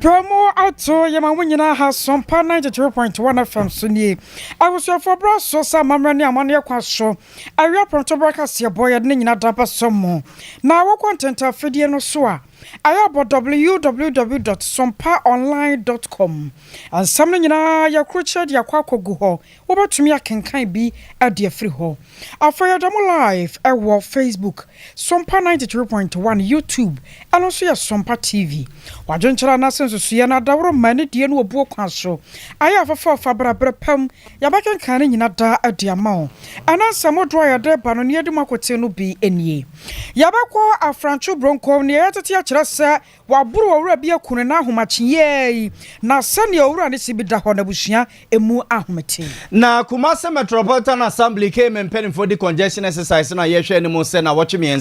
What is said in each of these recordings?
Brɛ ato yɛma mo nyinaa ha. Sompa 93.1 FM so nie. Abusuafoɔ, berɛ so sɛ amammerɛ ne amanneɛ kwa so awia prɔntɔberɛ kaseɛbɔ yɛde ne nyina da bɛsɔ mo na wɔkɔ ntɛntɛafidie no so a ayɛ abɔ www.sompaonline.com. Nsɛm no nyinaa yɛkorokyerɛ de akɔ akɔgu hɔ, wobɛtumi akenkan bi ade afiri hɔ. Afei yɛda mo live ɛwɔ Facebook, Sompa 93.1, YouTube, ɛno nso yɛ Sompa TV. Wadwenkyerɛ anaasɛ nsusuiɛ no adaworo ma ne die no wɔbuo kwan so ayɛ afafaafa brabrɛ pam, yɛbɛkenkan no nyina daa adi ama wo. Ɛna nsɛm dodoɔ a yɛde ba no ne yɛde mu akote no bi nie. Yɛbɛkɔ Afrantwo Bronkom ne yɛyɛtete akyerɛ sɛ waboro owura bi aku no n'ahomakyeɛ yi, na sɛnea owura ne si bi da hɔ n'abusua emu ahomete. Na Kumase Metropolitan Assembly, KMA mpanimfoɔ decongestion exercise no a yɛhwɛ anim sɛ na wɔtwe 3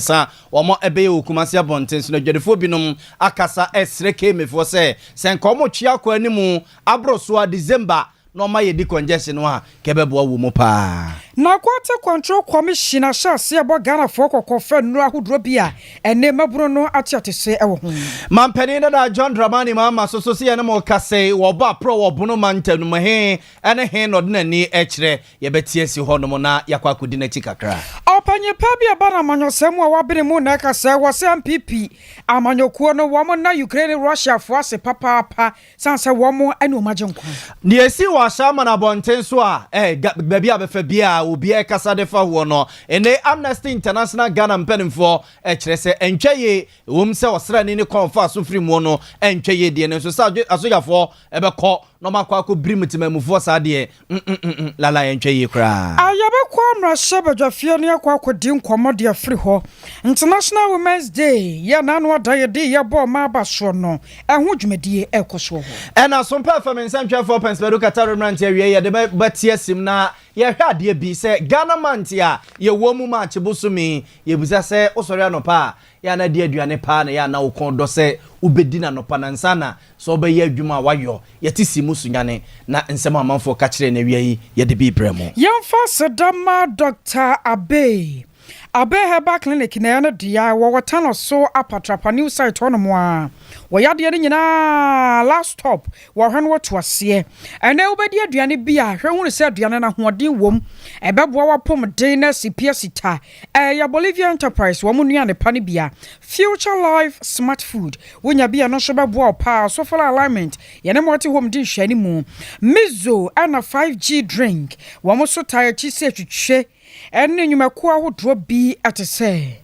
wɔn ɛbɛyɛ wɔ Kumase abɔnten so no, adwadifoɔ binom akasa ɛsrɛ KMA foɔ sɛ nka wɔn twe akɔ anim aboro so a December na ɔma yɛ decongestion no a kɛbɛboa wɔ mu paa. Narcotic Control Commission ahyɛ aseɛ bɔ Ghanafoɔ kɔkɔ fɛ nnuro ahodoɔ bi a ɛne mmabunu no ate atese wɔ ho. Mampanin dada John Dramani Mahama so sɛ yɛne mo kasa, wɔbɔ aporɔ wɔ Bono mantam no mu he ɛne he na ɔde n'ani kyerɛ. Yɛbɛte asi hɔ nom na yɛakɔ akɔdi n'akyi kakra. Ɔpanyin pa bi a ɛba no amanyɔsɛm mu a wabene mu na ɛka sɛ wɔ sɛ NPP amanyɔkuo no wɔn na Ukraine ne Russiafoɔ ase papaapa san sɛ wɔn ne wɔn agye nkwa. Deɛ esi wɔ Ahyɛaman abɔnten so a baabi a bɛfa bi a obiara kasa de fa hoɔ no, ɛnɛ Amnesty International Ghana mpanimfoɔ ɛkyerɛ sɛ ɛntwa yie. Ɛwom sɛ ɔsraani ne kɔn fa so firi mu no ɛntwa yie deɛ no nso sɛ asogyafoɔ ɛbɛkɔ na ɔmo akɔ birim temamufoɔ saa deɛ lala ɛntwa yie koraa. Yɛbɛkɔ mmarahyɛ badwafie no, yɛkɔ akɔdi nkɔmmɔ de afiri hɔ. International Women's Day yɛ n'ano ada yɛde yɛbɔ ɔma aba soɔ no, ɛho dwumadie ɛkɔ soɔ hɔ. Ɛna Sompa FM nsɛntwerɛfoɔ Pɛnsipɛdu Katare mmerante awie yɛde bɛte asim na yɛhwɛ adeɛ bi sɛ Ghana mante a yɛwɔ mu March bosome. Yɛbusa sɛ wosɔre anɔpa a, yɛana di aduane paa na yɛana wo kɔn dɔ sɛ wobɛdi no anɔpa na nsa na sɛ wobɛyɛ adwuma a wayɔ? Yɛte si mu sunyane na nsɛm a amanfoɔ ka kyerɛ no awia yi, yɛde bi brɛ mu. Yɛmfa sedama Dr Abe Abe Herbal Clinic na ɛno dea wɔwɔ Tano so Apatrapa new site hɔnom a wɔyɛ adeɛ no nyinaa. Last stop wɔhwɛ no wɔto aseɛ. Ɛnɛ wobɛdi aduane bi a, hwɛ hunu sɛ aduane no ahoɔden wom, ɛbɛboa wapɔm den na asi pia sita. Ɛyɛ Bolivia Enterprise wɔn nnuane pa no bia Future Life Smart Food wonya bi a, no nso bɛboa wo paa. Sofala Alignment yɛne mo ɔte hɔ di nhwɛne mu. Mizo ɛna 5G drink wɔn nso taa akyi sɛ atwitwe ɛne nnwumakuo ahodoɔ bi ɛte sɛ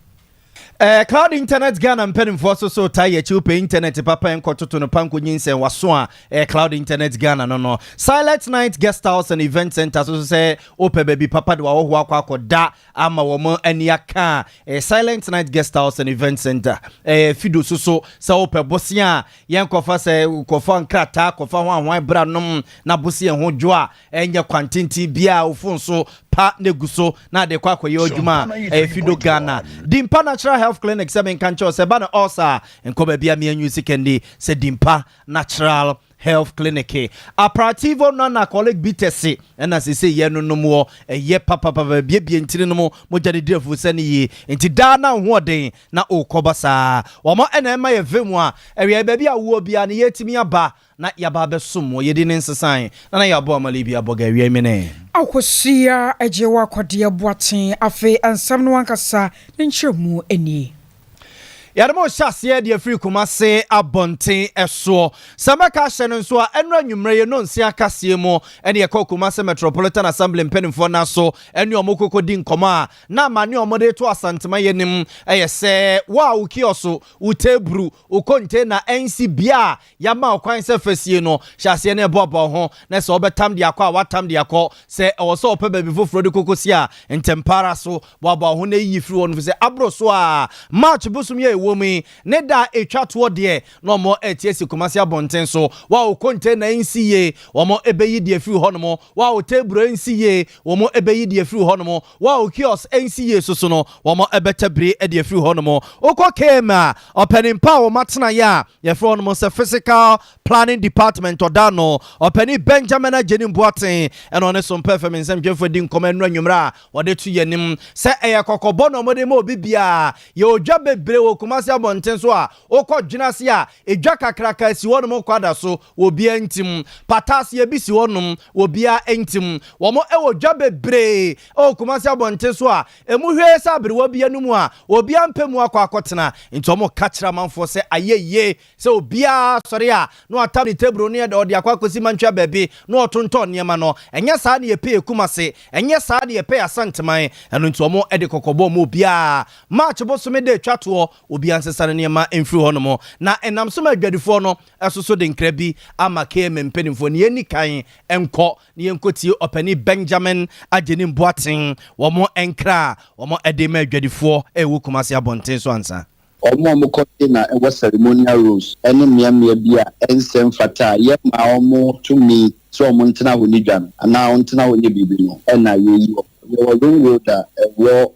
Cloud Internet Ghana mpanimfoɔ so taa yɛ akyi. Wopɛ internet papa nkɔtoto no pa nkɔnyinsɛn waso a, Cloud Internet Ghana no. Silent Night Guest House and Event Center so sɛ wopɛ baabi papa de wawɔhoɔ akɔ akɔda ama wɔn ani aka a, Silent Night Guest House and Event Center. Fido so sɛ wopɛ bosea a yɛnkɔfa sɛ kɔfa nkrataa kɔfa ho ahoan bra nom na bosea ho dwo a ɛnyɛ kwantenten biaa, wo phone so pa na egu so na ade kɔ akɔyɛ adwuma a, ɛyɛ Fido Ghana. Dimpa Natural Health Clinic sɛ menka nkyɛw sɛ ba no ɔsa a nkɔ baabi a meanyu sikandi sɛ Dimpa Natural Health Clinic. Aprativo Non-Alcoholic Bitters ɛna sese yɛ no nom wɔ ɛyɛ papapapa, biebie ntini no mu, mogya ne di afu sɛ ne yie nti daa na ahoɔden na ɔrekɔba saa. Wɔn ɛna ɛma yɛ vim a ɛwia baabi a wowɔ biara ne yɛtumi aba na yɛaba abɛsom wɔ yɛdi ne nsesan na yɛabɔ amale bi abɔ ga awia mene. Akɔsia agye wɔ akɔdeɛ boaten. Afei nsɛm no ankasa ne nkyerɛmu nie. Yɛde mo hyɛ aseɛ deɛ firi Kumase abɔnten ɛsoɔ. Sɛ mɛka ahyɛ no nso a, ɛno anwummerɛ yɛ no nsia kaseɛ mu ɛne yɛkɔ Kumase Metropolitan Assembly mpanimfoɔ no so ɛne ɔmo kɔkɔ di nkɔmmɔ a na ama ne ɔmo de to Asantema yɛ nim ɛyɛ sɛ wo a wo kiosk, wo table, wo container ɛnsi bia a yɛama wo kwan sɛ fasie no, hyɛ aseɛ no ɛboaboa ho na sɛ wobɛtam de akɔ a, watam de akɔ. Sɛ ɛwɔ sɛ wɔpɛ baabi foforɔ de kɔkɔsi a, ntɛmpara so boaboa ho na ɛyi firi hɔ no fi sɛ aboro so a March bosom yɛ ɛwɔ mu yi ne da a ɛtwa toɔ deɛ na ɔmo ɛte asi Kumase abɔnten so. Wa wo container nsi yie, wɔn ɛbɛyi deɛ firi hɔ nom. Wa wo table nsi yie, wɔn ɛbɛyi deɛ firi hɔ nom. Wa wo kiosk nsi yie soso no, wɔn ɛbɛtɛ bere deɛ firi hɔ nom. Wokɔ KMA a, ɔpanin pa a wɔn atena yɛ a yɛfrɛ hɔ nom sɛ Physical Planning Department ɔda no, ɔpanin Benjamin Agyeni Boaten, ɛna ɔne Sompa FM nsɛmtwerɛfoɔ di nkɔmɔ ɛnu anwummerɛ a wɔde to yɛn anim sɛ ɛyɛ kɔkɔbɔ na wɔde ma obi biara. Yɛ odwa bebree wɔ Kumase. Kumasi abɔnten so a, wokɔ Dwenase a, edwa kakraka si hɔnom kwada so, obiara ntim. Pataseɛ bi si hɔnom, obiara ntim. Wɔn wɔ dwa bebree wɔ Kumasi abɔnten so a, emu hwee sɛ aberewa bi anom a, obiara mpɛ mu akɔ akɔtena. Nti wɔka kyerɛ amanfoɔ sɛ ayɛ yie sɛ obiara sɔre a na watam ne table no ɔde akɔ akɔsi mantwea baabi na ɔtontɔn nneɛma no. Ɛnyɛ saa na yɛpɛ yɛ Kumasi, ɛnyɛ saa na yɛpɛ yɛ Asanteman. Ɛno nti wɔde kɔkɔbɔ ma obiara. March bosome da ɛtwa toɔ, obiara nsesa ne nneɛma mfiri hɔnom. Na ɛnam so ma adwadifoɔ no nso so de nkra bi ama KMA mpanimfoɔ. Nea ɛnni kan nkɔ na yɛnkɔtie Ɔpanin Benjamin Agyenim Boateng wɔn nkra a wɔde ma adwadifoɔ a ɛwɔ Kumasi abɔnten so ansa. Wɔn a wɔkɔ na ɛwɔ ceremonial roles ne mmeammea bi a ɛnsɛ mfata a yɛmmaa wɔn tumi sɛ wɔntena hɔ nni dwa no anaa wɔntena hɔ nyɛ biribi no na yɛyi wɔn. Yɛwɔ ring road a ɛwɔ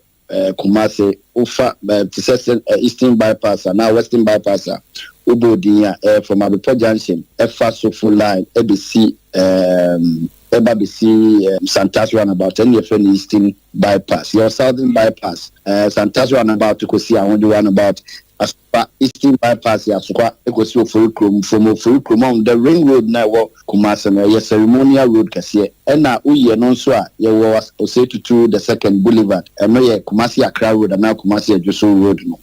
Kumasi, wofa te sɛ Eastern Bypass anaa Western Bypass a, wobɔ odin a, ɛyɛ from Abepɔ Junction ɛfa Sofo line ɛbɛsi ɛba bɛsi Santase roundabout, ɛno na yɛfrɛ no Eastern Bypass. Yɛwɔ Southern Bypass, Santase roundabout kɔsi Ahodwo roundabout, Asokwa, Eastern Bypass yɛ Asokwa kɔsi Ofori kurom, from Ofori kurom ɔho the ring road no a ɛwɔ Kumasi no, ɛyɛ ceremonial road kɛseɛ. Ɛna woyi ɛno nso a, yɛwɔ Osei Tutu the second Boulevard, ɛno yɛ Kumasi Accra road anaa Kumasi Adwoso road no.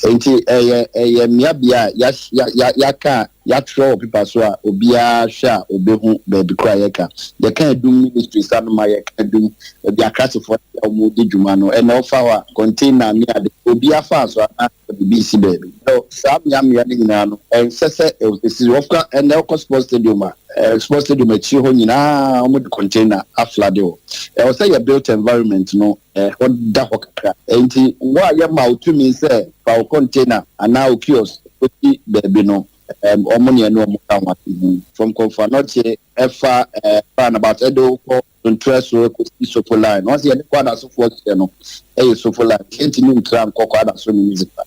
Enti ɛyɛ ɛyɛ mmeabea a ya ya yɛaka a yɛatwerɛ wɔ pepa so a obiara hwɛ a ɔbɛhu baabi korɔ a yɛka. Yɛka Adum Ministries anom a, yɛka Adum, baabi Akrasefoɔ no a wɔdi dwuma no. Ɛnnɛ wofa hɔ a, container ne ade, obiara faa so anaa biribi resi baabi. So saa mmeammea no nyinaa no, ɛnsɛ sɛ ɛsi. Wɔka ɛnnɛ wokɔ sports stadium a, sports stadium akyiri hɔ nyinaa wɔde container aflade hɔ. Ɛwɔ sɛ yɛ built environment no ɛhɔ da hɔ kakra. Enti wo a yɛma wo tumi sɛ fa wo container anaa wo kiosk kɔsi baabi no, wɔn ne ɛne wɔn ka ho asɛm. From Komfo Anokye ɛfa roundabout ɛde wo kɔ Ntorɛ so kɔsi Sofo line. Wɔn sɛ yɛde Kwadasofoɔ kyerɛ no ɛyɛ Sofo line. Yɛntumi ntra nkɔ Kwadaso Municipal.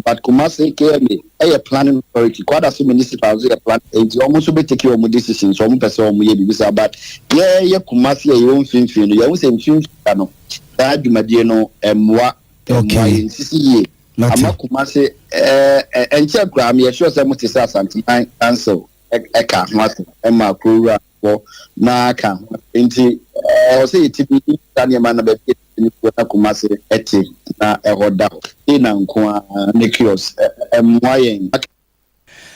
But Kumasi KMA ɛyɛ planning authority. Kwadaso Municipal nso yɛ planning. Enti wɔn nso bɛ take wɔn decisions. Wɔn pɛ sɛ wɔn yɛ biribi saa. But yɛyɛ Kumasi a yɛwɔ mfimfini no, yɛhu sɛ mfimfini ha no, saa dwumadie no ɛmmoa ɛmmoa yɛn sisi yie. Ama Kumasi ɛɛ ɛnkyɛ koraa meyɛ sure sɛ mo te sɛ Asanteman Council ɛka ho asɛm ɛma kurowura hɔ na ka ho. Nti ɛwɔ sɛ yɛtumi saa nneɛma no baabi yɛtumi kɔ na Kumasi ɛte na ɛhɔ da hɔ. Sei na nko ara ne kiosk ɛmmoa yɛn.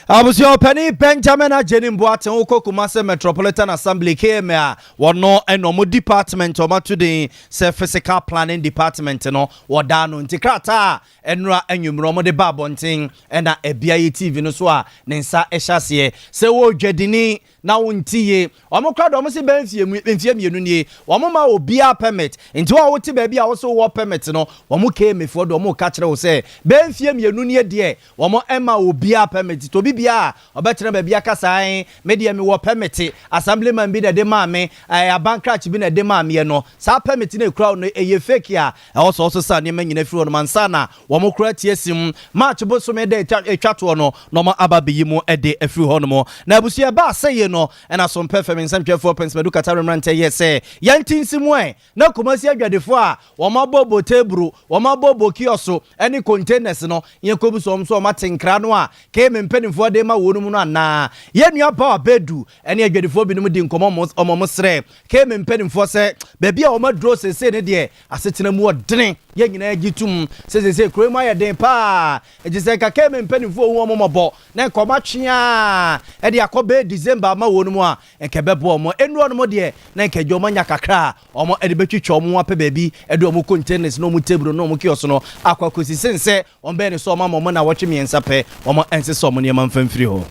Abusua ɔpanin Benjamin Agyenim Boateng wokɔ Kumasi Metropolitan Assembly KMA a wɔno ɛna ɔmo department ɔmo ato din sɛ Physical Planning Department no wɔda ano nti krataa a ɛnora anwummerɛ ɔmo de ba abɔnten ɛna ɛbea yi TV no so a ne nsa ɛhyɛ aseɛ sɛ wɔ dwadini na wonte yie. Wɔn koraa deɛ wɔn se bɛyɛ mfie mfie mmienu nie wɔn ma obiara permit nti wɔn a wote baabi a wɔse wowɔ permit no wɔn KMA foɔ deɛ wɔn reka kyerɛ wo sɛ bɛyɛ mfie mmienu nie deɛ wɔn mma obiara permit nti obi biara a ɔbɛtena baabi aka saa ɛn me deɛ mewɔ permit assemblyman bi na ɛde maa me ɛɛ abankrakye bi na ɛde maa meɛ no saa permit no ekura wo no ɛyɛ fake a ɛwɔ sɛ ɔsesa nneɛma nyina firi hɔ nom ansa na wɔn koraa tie sim March bosome da etwa etwa toɔ no na wɔn aba abɛyi mu de afiri hɔ nom. Na abusua ɛbaa sɛie no ɛna Sompɛ fam nsɛmtwerɛfoɔ Prince Madu Katare mmeranteɛ yɛɛ sɛ yɛnte nsi mu ɛ na Kumasi adwadifoɔ a wɔn abɔbɔ teburu, wɔn abɔbɔ kiɔso ne containers no yɛnkɔbu sɛ wɔn nso wɔn ate nkra no a KM mpanimfoɔ de ma wɔn mu no anaa. Yɛn nua Bawa Bedu ne adwadifoɔ binom di nkɔmmɔ wɔn srɛ KM mpanimfoɔ sɛ baabi a wɔn aduro seesei no deɛ Asetena mu ɔdene. Yɛn nyinaa gye tom sɛ seesei kuro yi mu ayɛ den paa. Enti sɛ nka KMA mpanimfoɔ hu wɔn mmɔbɔ na nka wɔatwe ara de akɔ bɛyɛ December ama wɔn mu a, nka ɛbɛboa wɔn. Ɛnnuru hɔnom deɛ, na nka agya wɔanya kakra a wɔde bɛtwitwa wɔn ho apɛ baabi de wɔn containers ne wɔn table ne wɔn kiosk no akɔ akɔsi sen sɛ wɔbɛyɛ no sɛ wɔama wɔn nnawɔtwe mmiɛnsa pɛ, wɔnsesa wɔn nneɛma mfa mfiri hɔ.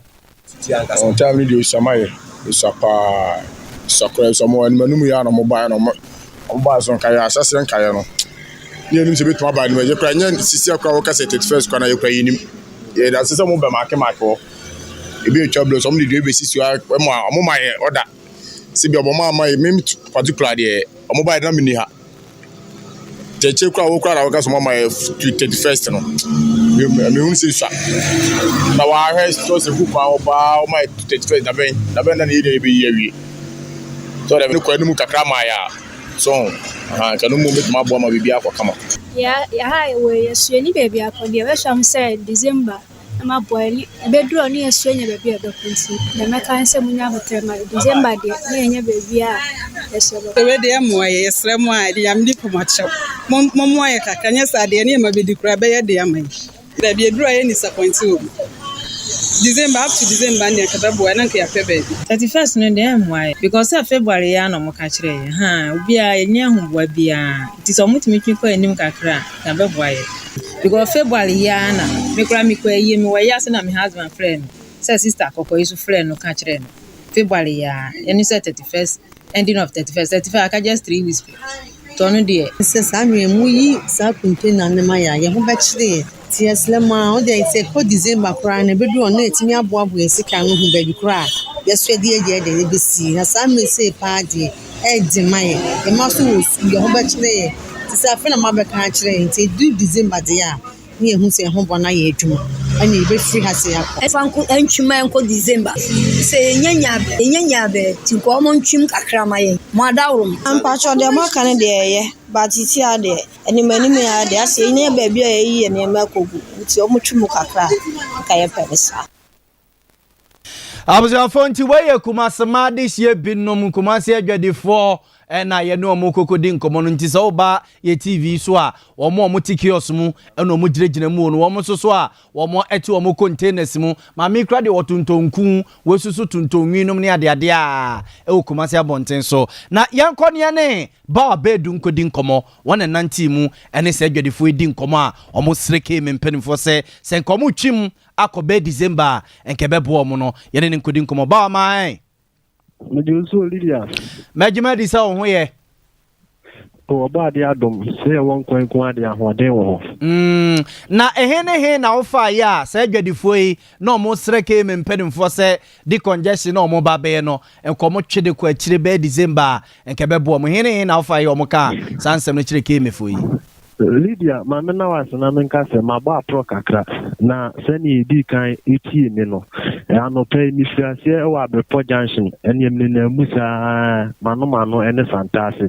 Wɔn time no deɛ osua ma yɛ osua paa osua koraa osua mo anim anim yɛ a na wɔn baeɛ na wɔn wɔn baeɛ so nkaeɛ ahyɛseɛ nkaeɛ no ne yɛnim sɛ ebetumi aba anim yɛ koraa nyɛ sisi akora wɔka sɛ 31st koraa na yɛ koraa yɛnim yɛ da sɛ wɔn bɛ maake maake hɔ ebi atwa blɛ so wɔn de dua ebesi so a wɔn a wɔn ma yɛ ɔda sɛ bi wɔn ama yɛ mimi particular deɛ wɔn baeɛ na mi ni ha. Kyɛkyɛ koraa wo koraa na woka sɛ wɔama yɛ 31st no mehu sɛ sua na wahwɛ sɛ gu kwan hɔ paa wɔma yɛ 31st dabɛn dabɛn na ne yɛ deɛ yɛbɛyi awie sɛ ɔdɛ ne kɔ anim kakra ma yɛ a. So ho? Ahaa, nka ɛno mmom bɛtumi aboa ma biribiara akɔ kama. Yɛ ha wɔ yɛsua ni baabi akɔ deɛ ɛbɛhyɛ m sɛ December na maboa yɛ ɛbɛduru a ne yɛsua nya baabi a ɛbɛkɔ nti deɛ mɛka ne sɛ munya ahotrɛ ma December deɛ ne yɛnya baabi a yɛsɛ bɛkɔ. Wei deɛ mmoa yɛ, yɛsrɛ mo a, ɛde Nyame de pom akyɛw. Mommoa yɛ kakra, nyɛ saa deɛ nneɛma bɛdi koraa ɛbɛyɛ de ama yi. Dabi eduru a yɛ disappoint wɔ mu. December up to December deɛ nka bɛboa na nka yɛapɛ baabi. 31st no deɛ ɛmmoa yɛ because sɛ February yɛ a na ɔmo ka kyerɛ yɛ ha obiara yɛnyɛ ahoboa biara nti sɛ ɔmo tumi twe kɔ anim kakra a nka bɛboa yɛ because February yɛ a na me koraa mekɔ ayie mewɔ yɛ ase na me husband frɛ me sɛ sister kɔkɔɔ yi so frɛ no ka kyerɛ no February yɛ a ɛne sɛ 31st, ending of 31st, 31st aka just 3 weeks pɛ nti ɔno deɛ. Sɛ saa mmerɛ mu yi saa container no ma yɛ a, yɛn ho bɛkyerɛ yɛn. Nti yɛsrɛ mo a, wode sɛ kɔ December koraa no, ɛbɛduru hɔ na yɛtumi aboaboa yɛn sika no ho baabi koraa a yɛso yɛde yɛ deɛ yɛbɛsie. Na saa mmerɛ sei paa deɛ, ɛyɛ ma yɛn. Yɛn mma nso wɔ sukuu, yɛn ho bɛkyerɛ yɛn. Nti sɛ afei na moabɛka akyerɛ yɛn nti ɛduru December deɛ a, ne yɛhu sɛ yɛn ho bɔ no ayɛ adwuma ɛne yɛbɛfiri ha sɛ yɛakɔ. Ɛfa nko ntwim nkɔ December sɛ yɛnya baabi nti nka ɔmo ntwim kakra ma yɛn mo adaworo mo. Mpatsɔ deɛ moaka no deɛ ɛyɛ, but sisi a deɛ anim anim a deɛ asɛ yɛnya baabi a yɛyi yɛ nneɛma akɔgu nti ɔmo twi mu kakra a nka yɛpɛ ne saa. Abusuafoɔ, nti wɔyɛ Kumase ma adehyie binom, Kumase adwadifoɔ ɛna yɛne ɔmo koko di nkɔmɔ no. Nti sɛ woba yɛ TV so a, wɔn a wɔn te kiosk mu ɛna wɔn gyinagyina mu no, wɔn nso so a wɔn ɛte wɔn containers mu. Maame kura deɛ wɔtontɔn nku, wɔsusu tontɔn nwi nom ne adeade a ɛwɔ Kumase abɔnten so. Na yɛnkɔ ne yɛne Bawa Beedu nkɔdi nkɔmɔ. Wɔn na nante mu ɛne sɛ adwadifoɔ yi di nkɔmɔ a wɔn sere kee mpanimfoɔ sɛ nka wɔn twim akɔ bɛɛ December a nka ɛbɛboa wɔn no. Yɛne ne nkɔdi nkɔmɔ. Bawa maa Megye nso, Olivia. Mɛgyema di sɛ wo ho yɛ. Ɔbɔ ade adom sɛ yɛwɔ nkwa nko ade, ahoɔden wɔ hɔ. Na ɛhe ne he na wofa yɛ a saa adwadifoɔ yi na ɔmo srɛ kee me mpanimfoɔ sɛ decongestion na ɔmo ba bɛyɛ no, nkɔmɔ twe de kɔ akyire bɛyɛ December a nka ɛbɛboa mo? He ne he na wofa yɛ ɔmo kaa saa nsɛm no kyerɛ KMA yi? Lydia, maame na wase na menka sɛ mabɔ aporɔ kakra na sɛnea ɛdii kan ɛtie me no, anɔpa yi mefiri aseɛ ɛwɔ Abrepɔ Junction, ɛneɛ menenam mu saa mano mano ɛne Santase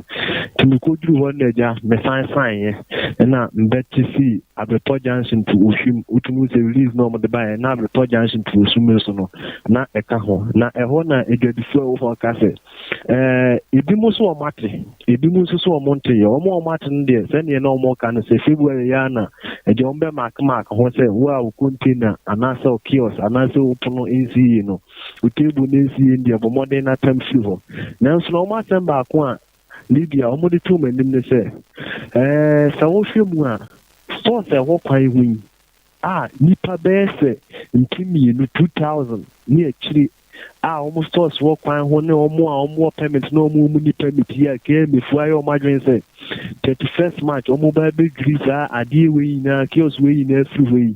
nti mekɔduru hɔ no agya mesan saeɛ ɛna mbɛte sii Abrepɔ Junction to Ohwim. Wotumi sɛ release na ɔmode baeɛ na Abrepɔ Junction to Osum nso no na ɛka ho, na ɛhɔ na adwadifoɔ a ɛwɔ hɔ ka sɛ ebi mo so ɔmo ate, ebi mo nso so ɔmo nte yɛ. Ɔmo a ɔmo ate no deɛ, sɛdeɛ na ɔmo ka no sɛ February yɛ ana ɛgya ɔmo bɛ mark mark ho sɛ wo a wo container anaasɛ wo kiosk anaasɛ wo pono nsi yie no, wo table no nsi yie deɛ, bɔ mmɔden n'atam firi hɔ. Nanso na ɔmo asɛm baako a Lydia ɔmo de to ɔmo anim ne sɛ sɛ wohwɛ mu a, stores a ɛwɔ kwan ho yi a nipa bɛyɛ sɛ 2000, 2000 ne akyire a wɔn stores wɔ kwan ho ne wɔn a wɔn wɔ permit na wɔn ni permit yi a KMA foɔ ayɛ wɔn adwene sɛ 31st March wɔn ba bɛdwiri saa adeɛ wei nyinaa, kiosk wei nyinaa firi hɔ yi,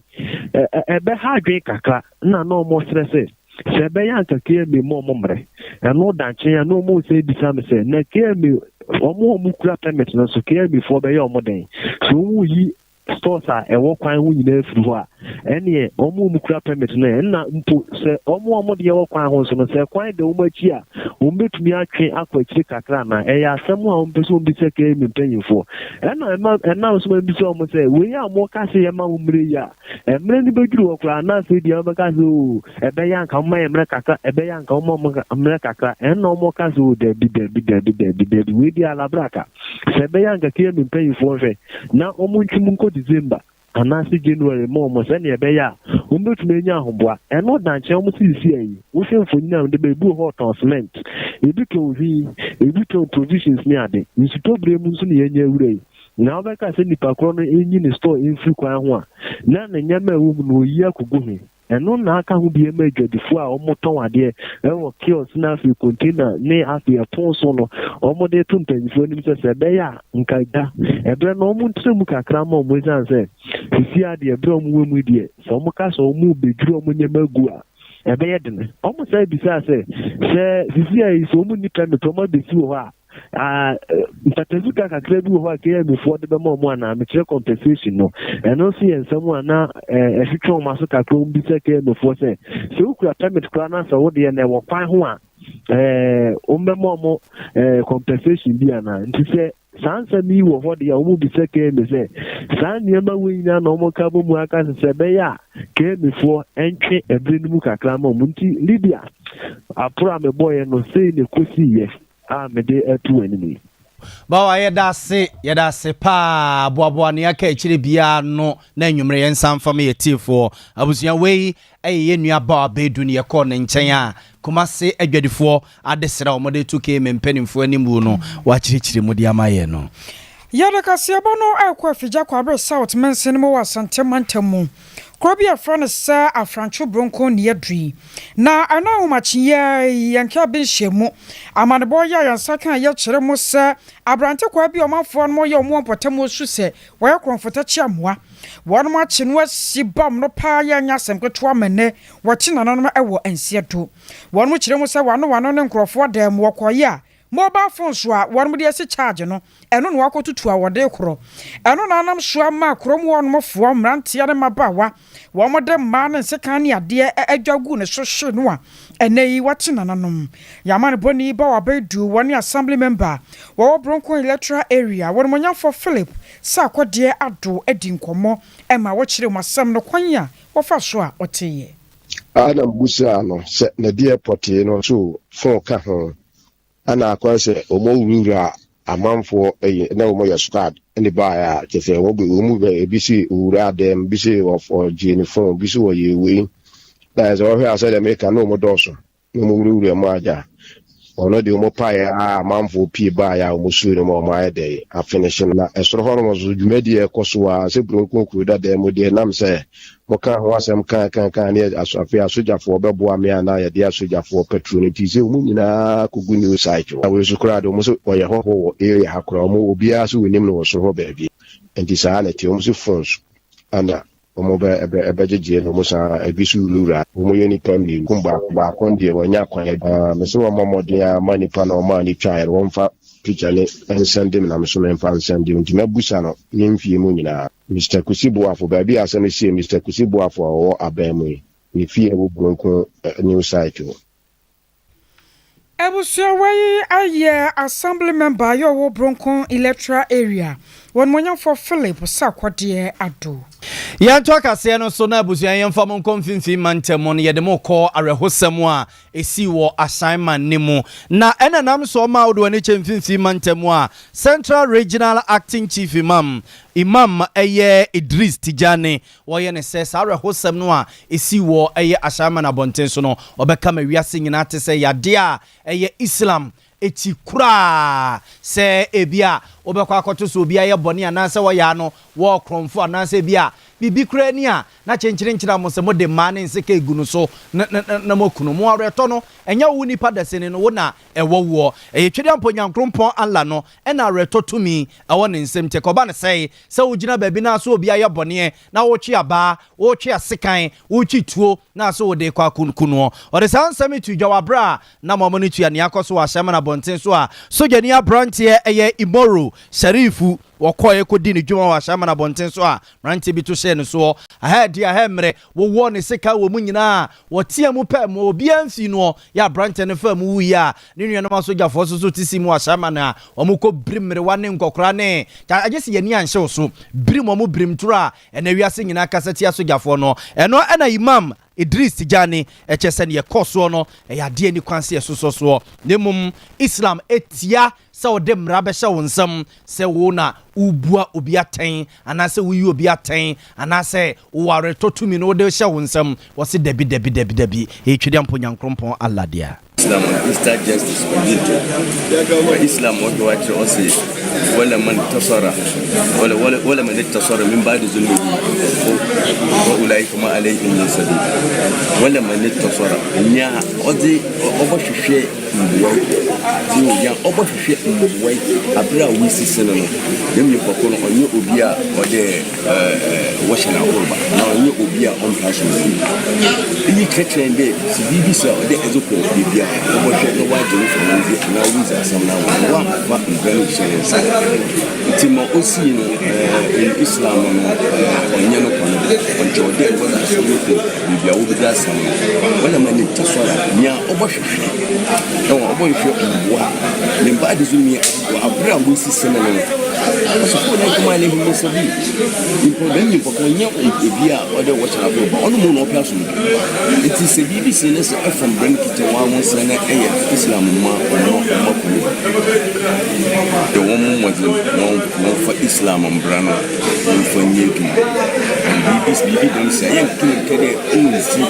ɛ ɛ ɛbɛha adwene kakra. Na wɔn srɛ sɛ ɛbɛyɛ anka KMA mu wɔn mmerɛ ɛno dankye a na wɔn sɛ ebisa mi sɛ na KMA wɔn a wɔn kura permit no so, KMA foɔ bɛyɛ wɔn den so wɔn yi stores a ɛwɔ kwan ho nyinaa firi hɔ a, ɛneɛ wɔn a wɔn kura permit no ɛnna mpo sɛ wɔn a wɔn deɛ wɔ kwan ho nso no, sɛ kwan da wɔn akyi a, wɔn bɛtumi atwe akɔ akyire kakra. Na ɛyɛ asɛm a wɔn pɛ sɛ wɔn bisa KMA mpanyinfoɔ. Ɛna ɛma ɛnam so ma bisa wɔn sɛ wei a wɔn ka sɛ yɛma wɔn mmerɛ yi a, mmerɛ no bɛduru hɔ koraa na afei deɛ wɔbɛka sɛ o ɛbɛyɛ anka wɔn ma yɛ mmerɛ kakra, ɛbɛyɛ anka wɔn ma wɔn mmerɛ kakra. Ɛnna wɔn ka sɛ o dabi, dabi, dabi, dabi, dabi, wei deɛ alabraka sɛ ɛbɛyɛ anka KMA mpanyinfoɔ hwɛ na wɔn ntwim nkɔ December anaasɛ January ma wɔn sɛnea ɛbɛyɛ a wɔn bɛtumi anya ahoboa. Ɛno dankyɛn wɔn sisi ayi wohwɛ mfonyin a wɔde bɛ ebi wɔ hɔ ɔtɔn cement, ebi tɔn hwii, ebi tɔn provisions ne ade. Nsutɔbere mu nso na yɛnya awura yi na wɔbɛka sɛ nipa korɔ no enyi ne store mfiri kwan ho a na ne nneɛma a ɛwɔ mu no oyi akɔgu he. Ɛno na aka ho bi ma adwadifoɔ a wɔtɔn adeɛ ɛwɔ kiosk na afei container ne afei ɛpon so no, wɔde to mpanyinfoɔ anim sɛ ɛbɛyɛ a nka gya ɛberɛ no wɔn ntena mu kakra ma wɔn, esiane sɛ sisi adeɛ ɛberɛ a wɔn wɔ mu deɛ, sɛ wɔn ka sɛ wɔn bɛdwiri wɔn nneɛma agu a, ɛbɛyɛ dene. Wɔn san bisa sɛ sisi a yi sɛ wɔn ni permit wɔn abɛsi wɔ hɔ a, mpatazuka kakra bi wɔ hɔ a KMA foɔ de bɛma ɔmo anaa, mekyerɛ compensation no. Ɛno nso yɛ nsɛm a na ɛhwehwɛ ɔmo aso kakra. Ɔmo bisa KMA foɔ sɛ wokura permit koraa na sɛ wodeɛ na ɛwɔ kwan ho a. Ɛɛ wɔbɛma wɔn ɛɛ compensation bi anaa? Nti sɛ saa nsɛm yi wɔ hɔ deɛ a, wɔbisa KMA sɛ saa nneɛma wei nyinaa na wɔka bɔ mu aka sɛ sɛ ɛbɛyɛ a KMA foɔ ntwe ɛberɛ no mu kakra ma wɔn. Nti Lydia, aporo a mebɔeɛ no sei na ɛkɔsiiɛ a mede ato w'anim yi. Bawa yɛda ase yɛda ase paa boaboa nea aka akyire biara ano na anwummere yɛn nsa mfa ma yɛ tiefoɔ abusua wei ɛyɛ yɛn nua Bawa Bɛdu ne yɛkɔɔ ne nkyɛn a Kumase adwadifoɔ adesrɛ a wɔde to KMA mpanimfoɔ anim no wakyerɛkyerɛ mu de ama yɛn no. Yɛde kaseɛbɔ no rekɔ Afigya Kwabre South mansini mu wɔ Asante mantam mu. Kuro bi a yɛfrɛ no sɛ Afrantwo Bronco ne yɛaduru yi. Na ɛno ahomakye yi ara yi, yɛn kaa bi nhyiamu amanebɔ yi a yɛn nsa ka yɛ kyerɛ mu sɛ aberante kwaa bi a ɔmanfoɔ nom yɛ wɔn wɔ mpɔtam hɔ su sɛ wɔyɛ korɔmfotakyi amoa. Wɔnom akye no asi bam no paa yɛ anyɛ asɛm ketewa ma nnɛ wɔkye nananom wɔ nseɛ do. Wɔnom kyerɛ mu sɛ wano wano ne nkorɔfoɔ dan mu wɔkɔeɛ a Mobile phones a wɔnom de asi charge no, ɛno na wɔakɔtutu a wɔde rekorɔ. Ɛno na anam so ama kurom hɔnom foɔ, mmeranteɛ ne mmabaawa, wɔn de mmaa ne nsekan ne adeɛ adwa gu ne so hye no a ɛnnɛ yi wɔte nananom. Yɛn amanebɔni Bawa Baidu, wɔne Assembly Member wɔwɔ Bronco Electoral Area, Wɔnimonyamfoɔ Philip Sarkodie Addo adi nkɔmmɔ ma wɔkyerɛɛ mu asɛm no kwan a wɔfa so a wɔteeɛ. Adam busaa no sɛ ne deɛ pɔtee no nso fon ka ho. Ɛna akɔyɛ sɛ wɔn wurawura amanfoɔ ɛyi na wɔn yɛ squad ɛna baayɛ a kyɛ sɛ wɔn wɔn mu bɛ ebi si owura dɛm ebi si ɔgyee ne phone ebi si wɔyɛ wei na sɛ wɔhwɛ a sɛdeɛ meka na wɔn dɔɔso na wɔn wurawura mu agya ɔno deɛ wɔn paeɛ a amanfoɔ pii baayɛ a wɔn suo no mu a wɔn ayɛ dɛ afenehye no na ɛsoro hɔ nom nso dwumadie ɛkɔ so a sɛ buronko kuro dada mu deɛ nam sɛ Mokaa ho asɛm kaa kaa kaa ne afei asogyafoɔ bɛboa me a na yɛde asogyafoɔ patrol no nti sɛ wɔn nyinaa kɔgu new site hɔ. Na wei nso koraa deɛ wɔn se ɔyɛ hɔhoɔ wɔ area ha koraa wɔn obiara se wɔnim no wɔ soro hɔ baabi nti saa na ɛteɛ wɔn se phones ɛna wɔn bɛ ɛbɛ ɛbɛgyegyeɛ na wɔn san ebi so wurawura wɔn yɛ nipa mmienu kum baako baako deɛ wɔanya kwan aa me se wɔn mmɔ mmɔden a ma nipa na wɔn a ne twaeɛ no wɔmfa picture ne nsɛnde me na me so memfa nsɛnde nti mɛbusa no ne mfie mu nyinaa. Mister Kusi Boafo, Baabi a asɛm no sii Mister Kusi Boafo a ɔwɔ aban mu yi, ne fie a ɛwɔ Buronko New Site hɔ. Abusuawa yi ayɛ Assembly Member a ɔwɔ Buronko Electoral Area, Onimuonyamfoɔ Philip Sarkodie Addo. Yɛntoa kaseɛ no so na abusua yɛmfa mo nkɔ mfimfini mantam no, yɛde mo rekɔ awerɛhosɛm a ɛsii wɔ Ashaiman no mu. Na ɛna nam so ɔmaa wode w'ani kyɛ mfimfini mantam a Central Regional Acting Chief Imam, Imam ɛyɛ Idris Tijani, wɔyɛ no sɛ saa awerɛhosɛm no a ɛsii wɔ ɛyɛ Ashaiman abɔnten so no ɔbɛka ma wiase nyinaa te sɛ yadeɛ a ɛyɛ Islam akyi koraa sɛ ebia wobɛkɔ akɔto sɛ obi ayɛ bɔne anaasɛ wɔyɛ ano wɔ korɔmfo anaasɛ ebia biribi koraa ni a na kyenkyerenkyere a mo sɛ mode mmaa ne nseka egu no so na na na moaku no. Mo awerɛtɔ no, ɛnyɛ wo nipa dasani no, wo na ɛwɔ woɔ. Ɛyɛ Twedeampo Nyankoropɔn Allah no na awerɛtɔ tumi ɛwɔ ne nsam. Nti ɛkɔba no sɛe sɛ wogyina baabi na so obi ayɛ bɔneɛ na wotwe abaa, wotwe asekan, wotwe tuo na so wode rekɔ akunku noɔ. Ɔde saa nsɛm yi too dwa wɔ aberɛ a na mo no tua nea akɔ so wɔ Ahyɛman abɔnten so a sogyani aberanteɛ ɛyɛ Imoro Sharifu wɔkɔeɛ kɔdii ne dwuma wɔ Ahyɛman abɔnten so a mmeranteɛ bi to hyɛɛ no soɔ. Aha adi aha mmerɛ, wowɔɔ ne sekan wɔ mu nyinaa a wɔteaa mu pɛɛ mmoa obiara mfii noɔ. Yɛ aberanteɛ no faa mu wuiɛ a ne nuanom asogyafoɔ nso so te sii mu wɔ Ahyɛman a wɔkɔ birim mmerewa ne nkɔkoraa ne agye sɛ yɛn ani anhye wo so birim wɔn birim toro a ɛnɛ wiase nyinaa kasa tia sogyafoɔ no. Ɛno na Imam Idris Tijani, Ɛkyerɛ sɛ nea ɛkɔɔ soɔ no, ɛyɛ adeɛ a ɛnni kwan sɛ yɛsosɔ soɔ, na mmom Islam tia sɛ wode mmara bɛhyɛ wo nsam sɛ wo na wobua obi atɛn anaasɛ woyi obi atɛn anaasɛ wowɔ awerɛtɔ tumi no wode hyɛ wo nsam. Wɔse dabi, dabi, dabi, dabi, ɛyɛ Twedeampo Nyankoropɔn Allah dea. Islam Easter Justice Ojito wa Islam wɔhwɛ wakyerɛ ɔse wala man tasara wala wala wala man tasara min ba'di zulmihi wa ulaika ma alaihim min sabil wala man tasara nya ɔdze ɔbɔhwehwɛ mboa. Ntsi nyia ɔbɔhwehwɛ mboa yi aber a woesisi no no, dɛm nyimpa kor no ɔnnyɛ obi a ɔdɛ wɔhyɛ no ahorba anaa ɔnnyɛ obi a ɔmmpɛ asomdwee. Iyi kyerɛkyerɛ hɛn dɛ sɛ biribi si a ɔwɔ dɛ edze kɔ beebi a wɔbɔhwɛ na wɔagye wo fahodzi anaa woedzi asɛm no ama wo na wɔammfa mbra no nnhyɛ wo nsa. Ntsi ma osii no in Islam no ɔnnyɛ no kwan do. Ɔnkyɛ ɔwɔ dɛ wɔdze asɛm no kɔ beebi a wobedzi asɛm no. Wɔnam enyitasɔr a nyia ɔbɔhwehwɛ na ɔbɔhwehwɛ mboa ne mba adze so wɔ aber a woesisi no no. Ɔsɛ fo na nkɔmɔ a ne ho sɛ bi nyimpa dɛm nyimpa ko nyɛ obi a ɔdɛ wɔhyɛ n'abrabɔ ba ɔno mu na ɔpɛ asomdwe nti sɛ biribi si ne sɛ ɛfa mbra no kita wɔn ho sɛ na ɛyɛ Islam ma ɔno ɔma kuro dɛ wɔn mo mmɔdzen na wɔmfa Islam mbra no wɔmfa nyɛ adwuma biribi biribi dɛm sɛ ɛyɛ ntum nkɛ dɛ ɔnsi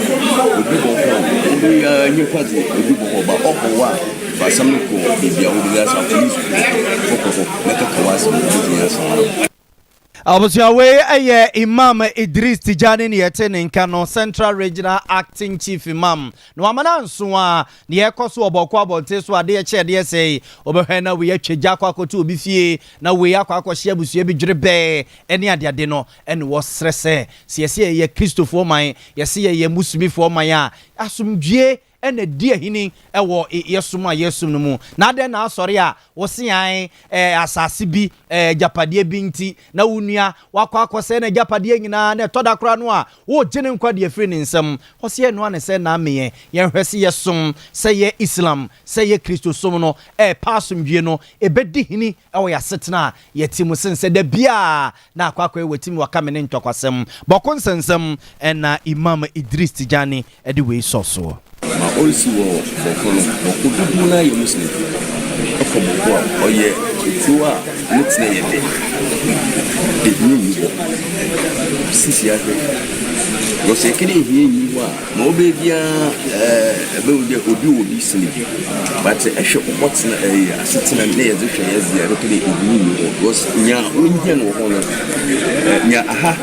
obi bɔ hɔ obi yɛ nyimpa dze obi bɔ hɔ ba ɔbɔ hɔ a Fa asɛm no kɔ baabi a wobɛdzi asɛm, apolisifo kɔ hɔ na kɛka w'asɛm, wobɛdzi asɛm no. Abusua wei yɛ Imam Idris Tijani ne yɛte ne nka no, Central Regional Acting Chief Imam. Na wama no anso a, deɛ ɛkɔ so wɔ Bɔko abɔnten so adeɛ kye adeɛ sɛe, wobɛhwɛ na wei atwa gya akɔ akɔto obi fie, na wei akɔ akɔhye abusua bi dwerebɛɛ ne adeade no, ɛne wɔsrɛ sɛ, sɛ yɛse yɛyɛ Kristofoɔ man, yɛse yɛyɛ Muslimifoɔ man a, asomdwie na di ahini wɔ yɛ som a yɛsom no mu. Na adɛn na asɔre a wose ae asase bi, agyapadeɛ bi nti na wo nua wakɔ akɔsɛe n'agyapadeɛ nyinaa na ɛtɔ da koraa no a woregye ne nkwa de afiri ne nsam? Ɔse yɛnnoa ne sɛ na ameɛ yɛnhwɛ se yɛsom, sɛ yɛ Islam, sɛ yɛ Kristosom no ɛrepa asomdwie no ɛbɛdi hini wɔ yɛn asetena a yɛte mu sen sɛ da biara na akɔ akɔyɛ watimi waka me ne ntɔkwasɛm. Bɔko nsɛnsɛm na Imam Idris Tijani de wei sɔ soɔ. Ma orisi wɔ Bɔko no, Bɔko dodow no ara yɛ Muslimfo. Ɛkɔ Bɔko a, ɔyɛ kurow a ne tsena yɛ dɛ. Ehia nnyi hɔ. Sisi ahwɛ. Because sɛ yɛka dɛ ehia nnyi hɔ a, ma ɔbɛyɛ biara ɛbɛhu dɛ obi wɔ bi sen bi. But ehwɛ hɔ tsena ɛyɛ asetsena na yɛdze hwɛ yɛdze a, yɛbɛka dɛ ehia nnyi hɔ. Because nyia ohia no wɔ hɔ no, nyia aha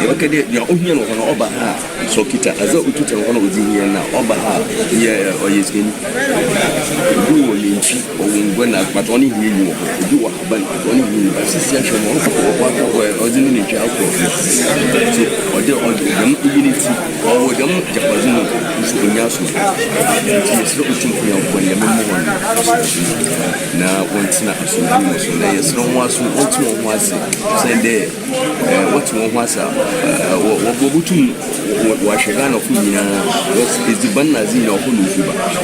yɛbɛka dɛ nyia ohia no wɔ hɔ no ɔba ha a, Sɛ ɔkitsa adze a okitsa no hɔ na ɔdze hia no a, ɔba ha a, nnyɛ ɔyɛ sikanyi. Obi wɔ nantwi, ɔwɔ nguan na but ɔno hia nnyi wɔ hɔ. Obi wɔ haban but ɔno hia nnyi hɔ. Sisi ahwɛ no, ɔkɔ ɔdze ne nantwi akɔ ntsi ɔdɛ ɔdze dɛm iyi ne ntsi ɔwɔ dɛm gyapadze no nso onnyi asomdwee. Ntsi yɛserɛ Otumfo Nyankopɔn Nyame mma hɔn asomdwee na wɔntsena asomdwee mu so. Na yɛserɛ hɔn so wɔntse hɔnho ase osiandɛ wɔtse hɔn ho ase a, wobotum wɔahwɛ Ghanafo nyina, edziban na adze nyina ɔhɔ na ofi ba.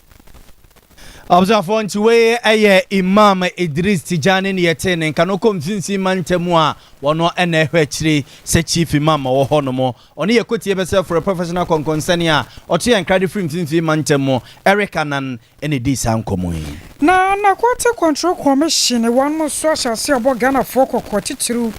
Abusuafoɔ nti wei yɛ Imam Idris Tijani ne yɛtee ne nka no kɔ mfinfin mantam a wɔno na ɛhwɛ akyire sɛ Chief Imam wɔ hɔ nom. Ɔne yɛ kɔtie bɛsɛ for a professional kɔnkɔnsani a ɔto yɛn nkra de firi mfinfin mantam mu Eric Anan na ɛdii saa nkɔmmɔ yi. Na Narcotic Control Commission wɔn nso ahyɛ aseɛ rebɔ Ghanafoɔ kɔkɔ titiriw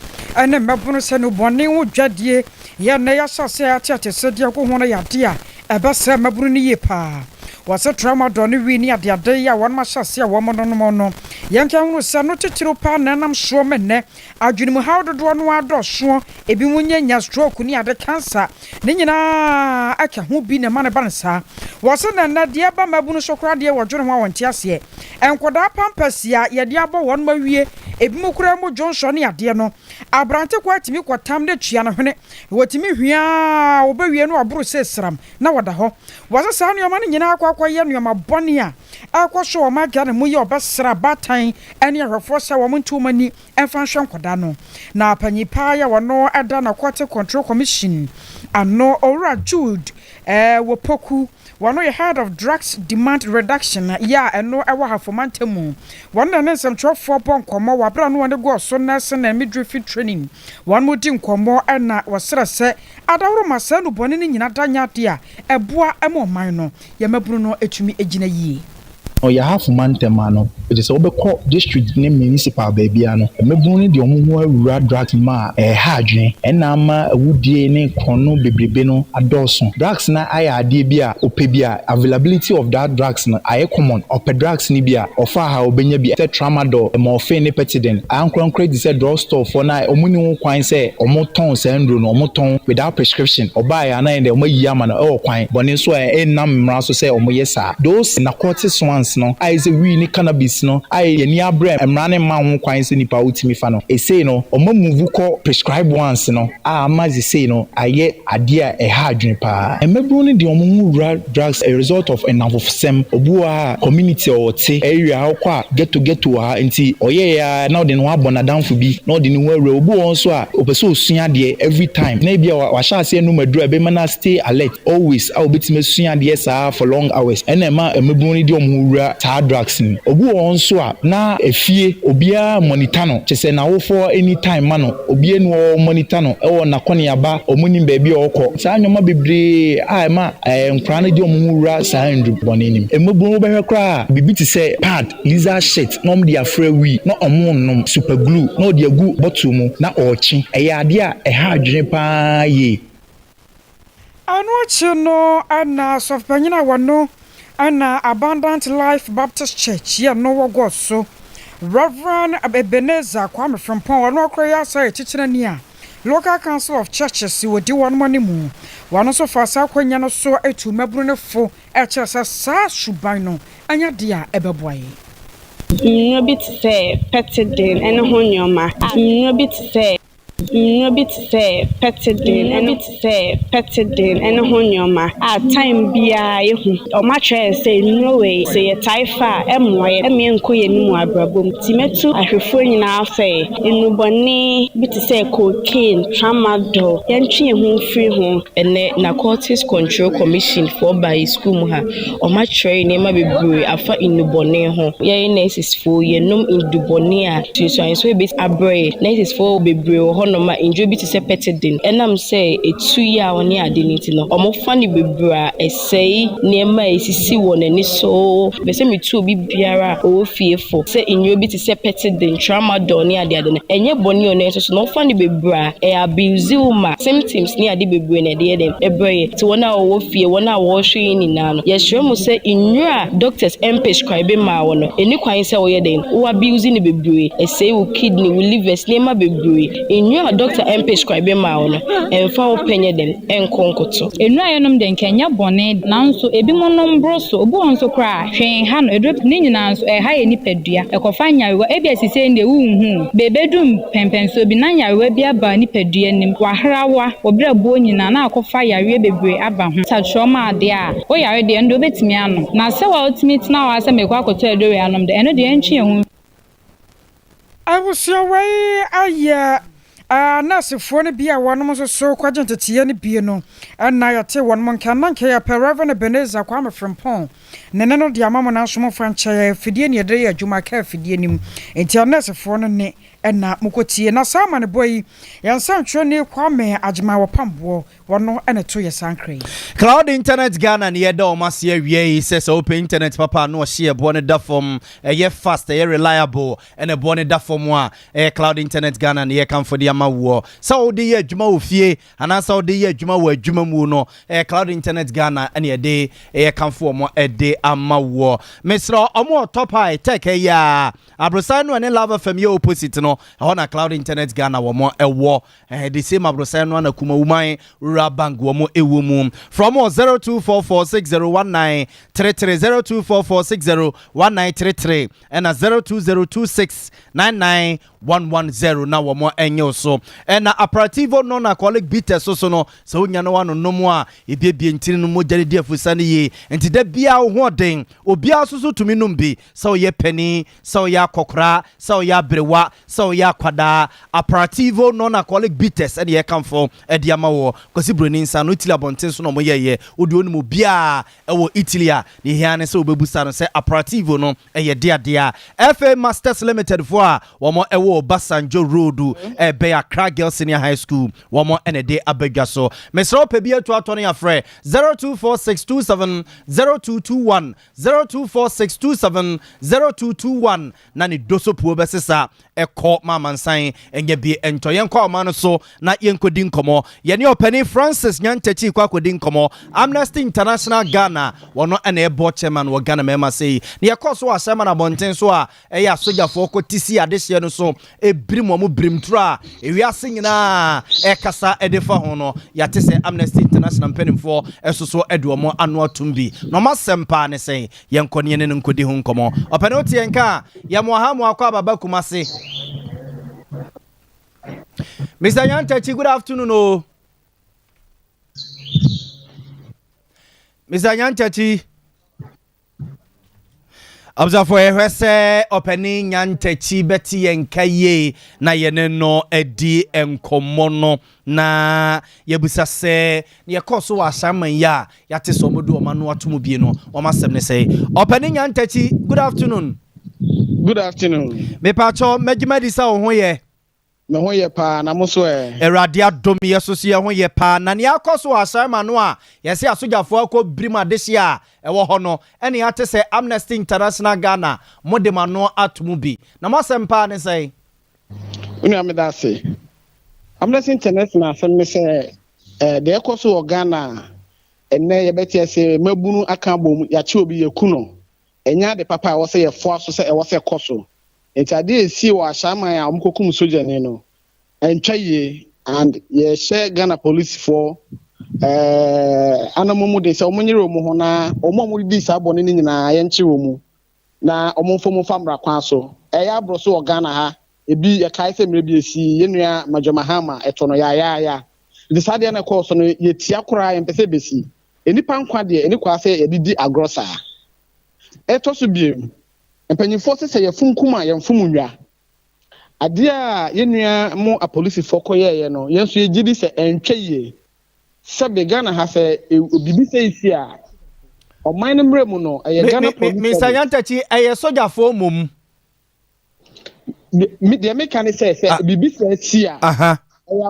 ne mmabunu sɛ nnubɔne ho dwadie yɛ nnɛ yɛahyɛ aseɛ a yɛate atesɛdeɛ agu ho no yɛ adeɛ a ɛbɛsɛe mmabunu no yie paa. Wɔse tramadol ne wii ne adeade yi a wɔnom ahyɛ aseɛ a wɔnom no yɛnka nhunu sɛ ɛno titiriw paa na ɛnam soɔ ma nnɛ Adwenemuhaw dodoɔ no ara dɔɔsoɔ, ebinom nya nya stroke ne ade, cancer, ne nyinaa ɛka ho bi na ɛma no ba no saa. Wɔse na nnɛ deɛ ɛba mmabunu so koraa deɛ wɔdwene ho a wɔnte aseɛ. Nkwadaa pampers a yɛde abɔ wɔn awie, ebinom koraa mu dwonsɔ ne adeɛ no, aberante koraa tumi kɔtam de tua ne hwene, na wɔtumi hwia ara wɔbɛwie no wɔaboro sɛ sram na wɔda hɔ. Wɔse saa nnoɔma no nyinaa akɔ akɔyɛ nnoɔma bɔne a ɛrekɔ so wɔ ɔman Ghana mu yi a wɔbɛsrɛ abaatan ne ahwɛfoɔ sɛ wɔn nte wɔn ani mfa nhwɛ nkwadaa no. Na panyin paa yi a ɔno da Narcotic Control Commission ano, Owura Jude Wopoku, ɔno yɛ Head of Drugs Demand Reduction yɛ a ɛno wɔ Ahafo mantam mu. Wɔn na ne nsɛmtwerɛfoɔ bɔ nkɔmmɔ wɔ aberɛ a ɔno wɔne gɔɔ so Nursing and Midwifery Training. Wɔn mo di nkɔmmɔ na wɔsrɛ sɛ adaworoma saa nnubɔne no nyina da nyɛ adeɛ a ɛboa ma ɔman no yɛ mmabunu no tumi gyina yie. Ɔyahafo mantam ha no, kyerɛ sɛ wobɛkɔ district ne municipal baabiara no, mmabunu no de wɔn ho awura drugs mu a ɛreha adwene. Ɛna ama awudie ne korɔno bebrebe no adɔɔso. Drugs no ayɛ adeɛ bi a ɔpɛ bi a, availability of that drugs no ayɛ common. Ɔpɛ drugs no bi a, ɔfa ha a ɔbɛnya bi. Sɛ tramadol, morphine ne pethidine. Ankorankoro te sɛ drug store foɔ no a wɔnni ho kwan sɛ wɔtɔn saa nnuro no, wɔtɔn without prescription. Ɔbaeɛ a na ɛyɛ dɛ wɔayi ama no wɔ kwan bɔne so a ɛnnam mmara so sɛ wɔyɛ saa. Those narcotics ones. ones no a ɛyɛ sɛ wii ne cannabis no a yɛn ani abere a mmara no mma ho kwan sɛ nipa wotumi fa no. Esei no wɔn move kɔ prescribed ones no a ama sesei no ayɛ adeɛ a ɛha adwene paa. Mmabunu no de wɔn ho wura drugs a result of nnamfofosɛm. Obi wɔ ha a community a ɔte, area a ɔkɔ a ghetto ghetto wɔ ha nti ɔyɛeɛ ara na ɔde ne ho abɔ n'adamfo bi na ɔde ne ho awura. Obi wɔ hɔ nso a ɔpɛ sɛ ɔsua adeɛ every time na ebia wahyɛ aseɛ anom aduru a ɛbɛma no a stay alert always a ɔbɛtumi asua adeɛ saa for long hours ɛna ɛma mmabunu no de wɔn ho wura saa drugs no mu. Obi wɔ hɔ nso a na efie obiara monitor no kyerɛ sɛ n'awofoɔ any time ma no obiara ni hɔ monitor no wɔ n'akɔneaba wɔn nim baabi a ɔkɔ. Saa nneɛma bebree a ɛma nkwadaa no de wɔn ho wura saa nnuru bɔne no mu. Mmabunu wobɛhwɛ koraa a biribi te sɛ pad, lizard shit na wɔde afra wii na wɔrenom, super glue na wɔde agu bottle mu na ɔrekye. Ɛyɛ adeɛ a ɛha adwene pa ara yie. Ɛno akyi no na Sɔfopanyin a wɔno na Abundant Life Baptist Church yɛ no wɔ Gɔs so, Rev. Ebenezer Kwame Frimpong, ɔno ɔkora yɛ asɔre kyekyerɛni a Local Council of Churches wɔdi wɔnom animu. Wɔno nso faa saa akwanya no so tuu mmabunu no fo kyerɛ sɛ saa suban no nyɛ adeɛ a ɛbɛboa yɛn. Nnuro bi te sɛ pethidine ne ho nneɛma a. Nnuro bi te sɛ. Nnuro bi te sɛ pethidine ne bi te sɛ pethidine ne ho nneɛma a time biara yɛhu. Wɔakyerɛ yɛn sɛ nnuro wei sɛ yɛtae fa a ɛmmoa yɛn, ɛmma yɛnkɔ yɛn anim wɔ abrabɔ mu. Nti mɛtu ahwɛfoɔ nyinaa sɛ nnubɔne bi te sɛ cocaine, tramadol, yɛntwe yɛn ho mfiri ho. Ɛnnɛ Narcotics Control Commission foɔ baa yɛ sukuu mu ha. Wɔakyerɛ yɛn nneɛma bebree afa nnubɔne ho. Yɛn nurses foɔ yɛnom nnubɔne a, nsunsuansoɔ a ɛbɛtumi abrɛ yɛn. Nurses foɔ bebree wɔ hɔnom a nnuro bi te sɛ pethidine, ɛnam sɛ ɛtu yaw ne ade no nti no, wɔfa no bebree a ɛsɛe nneɛma a ɛsisi wɔn ani so. Mepɛ sɛ metu obi biara a ɔwɔ fie fo sɛ nnuro bi te sɛ pethidine, tramadol ne adeade no, ɛnyɛ bɔne o, nanso so na wofa no bebree a, ɛ abuse wo ma symptoms ne ade bebree na ɛde yɛ dɛn? Ɛbrɛ yɛn. Nti wɔn a wɔwɔ fie, wɔn a wɔrehwɛ yɛn nyinaa no, yɛsrɛ mo sɛ nnuro a doctors ɛmprescribe mmaa wo no, ɛnni kwan sɛ woyɛ dɛn? Wo abuse no bebree. Ɛsɛe wo kidney, wo livers, nneɛma bebree. Nnuro a doctor ɛmprescribe mmaa wo no, ɛmfa wo pɛ nyɛ dɛn? Ɛnkɔ nkoto. Nnuro a yɛnom deɛ nka ɛnyɛ bɔne, nanso ebinom nom boro so. Obi wɔ hɔ nso koraa a, hwee nha no. Aduro ne nyinaa nso, ɛha yɛn nipadua. Ɛkɔfa nyarewa. Ebia sesei deɛ wonhu o, bɛɛbɛdu mpɛnpɛnsoɔ bi na nyarewa bi aba wo nipadua no mu, w'ahrawa, wo berɛboɔ nyinaa na akɔfa yareɛ bebree aba ho. Satrɔm adeɛ a, wo yare deɛ ɛno deɛ wobɛtumi anom. Na sɛ wotumi tena hɔ ara sɛ merekɔ akɔtɔ aduro wei anom deɛ, ɛno deɛ ɛntwe yɛn ho. Abusua wei ayɛ nɛɛsefoɔ no bi a wɔnom nso so kɔgye nteteeɛ no bi no na yɛte wɔnom nka. Na nka yɛpɛ Rev. Ebenezer Kwame Frimpong ne nne no de ama mo nanso momfa nkyɛ yɛn afidie ne yɛde yɛ adwuma ka afidie no mu nti anɛɛsefoɔ no nne na mokɔtie. Na saa amanebɔ yi yɛn nsɛntwerɛni Kwame Agyemang Wɔpamboɔ Wɔno na ɛto yɛ saa nkra yi. Cloud Internet Ghana ne yɛda wɔn ase awia yi sɛ sɛ wopɛ internet papa a na ɔhye ɛboɔ no da fam, ɛyɛ fast, ɛyɛ reliable, ɛna ɛboɔ no da fam a, ɛyɛ Cloud Internet Ghana ne yɛkamfo de ama woɔ. Sɛ wode yɛ adwuma wɔ fie anaasɛ wode yɛ adwuma wɔ adwuma mu no, ɛyɛ Cloud Internet Ghana ne yɛde yɛkamfo wɔn de ama woɔ. Mesrɛ wɔn wɔ Top High Tech ɛyɛ a, abrosan no ɛne Love FM yɛ opposite no, ɛhɔ na Cloud Internet Ghana wɔn ɛwɔ. Eh, the same abrosɛn no ana Kumawuman Rural Bank wɔn ɛwɔ mu. Frɛ wɔn wɔ 0244601933, 0244601933 ɛna 0202699110 na wɔn ɛnyɛ wo so. Ɛna Aperitivo non-alcoholic bitters so so no, sɛ wonya no anonom a, ebiebie ntini no mogya no di afusa no yie. Nti da biara wo ho ɔden. Obiara nso so tumi nom bi, sɛ woyɛ panin, sɛ woyɛ akɔkoraa, sɛ woyɛ aberewa, sɛ woyɛ akwadaa, Aperitivo non-alcoholic bitters ɛne yɛkamfo de ama woɔ. Kwasi Broni nsa no Italy abɔnten so na wɔyɛeɛ. Wo deɛ wonim obiara wɔ Italy a, deɛ ɛhia ara ne sɛ wobɛbusa no sɛ Aperitivo no yɛ deadeɛ a. FA Masters Limited foɔ a wɔn wɔ Obasanjo Road ɛbɛn Accra Girls Senior High School, wɔn na ɛde aba dwa so. Mesrɛ wo pɛ bi atu atɔ no yɛafrɛ 0246270221. 0246270221 na ne dosopuo bɛsesa kɔ. hɔ ma amansan nya bi ntɔ. Yɛnkɔ ahoma no so na yɛnkɔdi nkɔmmɔ. Yɛne ɔpanin Francis Nyantakyi kɔ akɔdi nkɔmmɔ. Amnesty International Ghana, wɔno na ɛbɔ chairman wɔ Ghana mmarima sei. Na yɛkɔɔ so wɔ Asɛmman abɔnten so a ɛyɛ asogyafoɔ kɔ te si adehyeɛ no so birim wɔn birimturo a ewiase nyinaa ɛkasa de fa ho no, yɛate sɛ Amnesty International mpanimfoɔ nso so de wɔn ano atom bi. Na wɔn asɛm paa ne sɛn? Yɛnkɔ ne yɛne no nkɔdi ho nkɔmmɔ. Ɔpɛne wote yɛn nka a, yɛmoa ha moa kɔ ababa Kumase. Mr. Nyantakyi, good afternoon o. Mr. Nyantakyi. Abusuafoɔ yɛhwɛ sɛ ɔpanin Nyantakyi bɛte yɛn nka yie na yɛne no adi nkɔmmɔ no na yɛbusa sɛ na yɛkɔɔ so wɔ ahyɛnman yi a yɛate sɛ wɔde wɔn ano ato mu bie no wɔn asɛm ne sɛ. Ɔpanin Nyantakyi, good afternoon. Good afternoon. Mepaakyɛw mɛgye madi sɛ wo ho yɛ. Me ho yɛ paa, na mo nso ɛ? Awurade adom yɛ so so yɛ ho yɛ paa. Na nea akɔ so wɔ Asarma no a yɛse asogyafoɔ akɔ birim adehyeɛ a ɛwɔ hɔ no, ɛne yɛate sɛ Amnesty International Ghana mo de mo ano ato mu bi. Na mo asɛm paa ne sɛn? Me nua meda ase. Amnesty International asɛm ne sɛ eh, deɛ ɛkɔ so wɔ Ghana a ɛnnɛ yɛbɛte ase mmabunu aka abom, yɛakye obi yɛku no, ɛnyɛ ade papa a ɛwɔ sɛ yɛfoa so sɛ ɛwɔ sɛ ɛkɔ so. Nti adeɛ a ɛsii wɔ Ashaiman a wɔkɔkum sogyani no, ɛntwa yie and yɛhyɛ Ghana polisifoɔ eh, anamɔ mu den sɛ wɔnyere wɔn ho na wɔn a wɔdidi saa bɔne no nyinaa yɛnkye wɔn mu na wɔmfa mu mfa mmara kwan so. Ɛyɛ aborɔ so wɔ Ghana ha, ebi yɛkae sɛ mmerɛ bi ɛsii yɛn nua Major Mahama ɛtɔ no yaayaaya. Nti saa adeɛ no ɛkɔɔ so no yɛtia koraa yɛmpɛ sɛ ɛbɛsi. Nnipa nkwa deɛ ɛni kwaa sɛ yɛde di agorɔ saa. Ɛtɔ so bio, Mpanyimfoɔ se sɛ yɛfom kum a, yɛmfom nnwa. Adeɛ a yɛn nua mo apolisifoɔ kɔyɛeɛ no, yɛn nso yɛgye di sɛ ɛntwa yie. Sɛbe Ghana ha sɛ biribi sei si a, ɔman no mmara mu no, ɛyɛ Ghana Police Service. Mister Nyantakyi, ɛyɛ sogyafoɔ mmom. Me, deɛ meka ne sɛ, sɛ biribi saa si a, ɛyɛ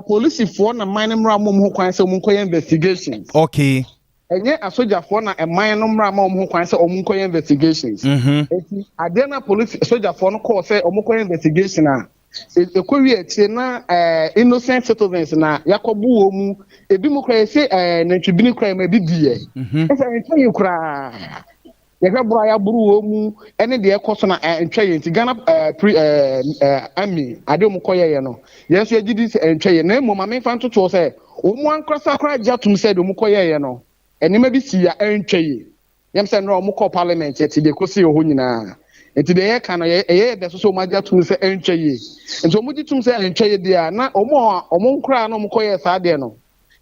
apolisifoɔ na man no mmara ma wɔn ho kwan sɛ wɔnkɔyɛ investigations. Okay. Ɛnyɛ asogyafoɔ na ɛman no mmara ma wɔn ho kwan sɛ wɔn nkɔyɛ investigations. Eti adeɛ na polisi sogyafoɔ no kɔɔ sɛ wɔn kɔyɛ investigation a, ɛkɔ wie akyire na ɛɛ innocent citizens na yakɔbo wɔn mu. Ebi mu koraa yɛse ɛɛ nantwibini koraa ma ebi di yɛ. Ɛsɛ ɛntwa yie koraa. Yɛhwɛ boro a yɛaboro wɔn mu ne deɛ ɛkɔ so na ɛntwa yie nti Ghana ɛɛ pre ɛɛ ɛɛ army adeɛ wɔn kɔyɛeɛ no yɛn nso yɛgye di sɛ ɛntwa yie na mmom ma memfa ntotoɔ sɛ wɔn ankasa koraa gye atom sɛ deɛ wɔn kɔyɛeɛ no nneɛma bi sii a ɛntwa yie. Yɛm sɛ nnora wɔn kɔɔ parliament yɛte deɛ ɛkɔsii wɔ hɔ nyinaa nti deɛ yɛka no ɛyɛ yɛ dɛ so sɛ wɔn agye atom sɛ ɛntwa yie nti wɔn gye tom sɛ ɛntwa yie deɛ a na wɔn a wɔn nkoraa na wɔn kɔyɛɛ saa deɛ no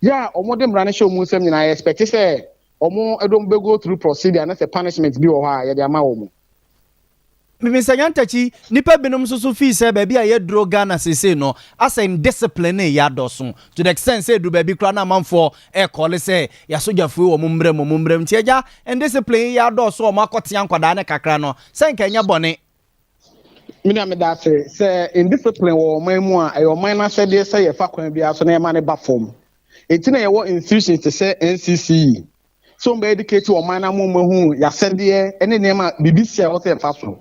yɛ a wɔn de mmara no hyɛ wɔn nsam nyinaa yɛ expect sɛ Wɔn de wɔn bɛ go through procedure na sɛ punishment bi wɔ hɔ a yɛde ama wɔn. Mister Nyantakyi, nnipa binom nso so feel sɛ baabi a yɛaduro Ghana seesei no, asɛ indiscipline no reyɛ adɔso to the extent sɛ ɛduru baabi koraa na amanfoɔ rekɔɔle sɛ yɛasogyafoɔ yi wɔn mmra mu, wɔn mmra mu. Nti agya, indiscipline yi yɛ adɔɔso a wɔakɔtea nkwadaa no kakra no, sɛ nka ɛnyɛ bɔne. Me nua meda ase. Sɛ indiscipline wɔ ɔman mu a, ɛyɛ ɔman no asɛdeɛ sɛ yɛfa kwan biara so na yɛma no ba fam. Enti na yɛwɔ institutions te sɛ NCCE sɛ wɔn bɛ educate ɔman no ama wɔn ahu yasɛdeɛ ne nneɛma a biribi si a ɛwɔ sɛ yɛfa so.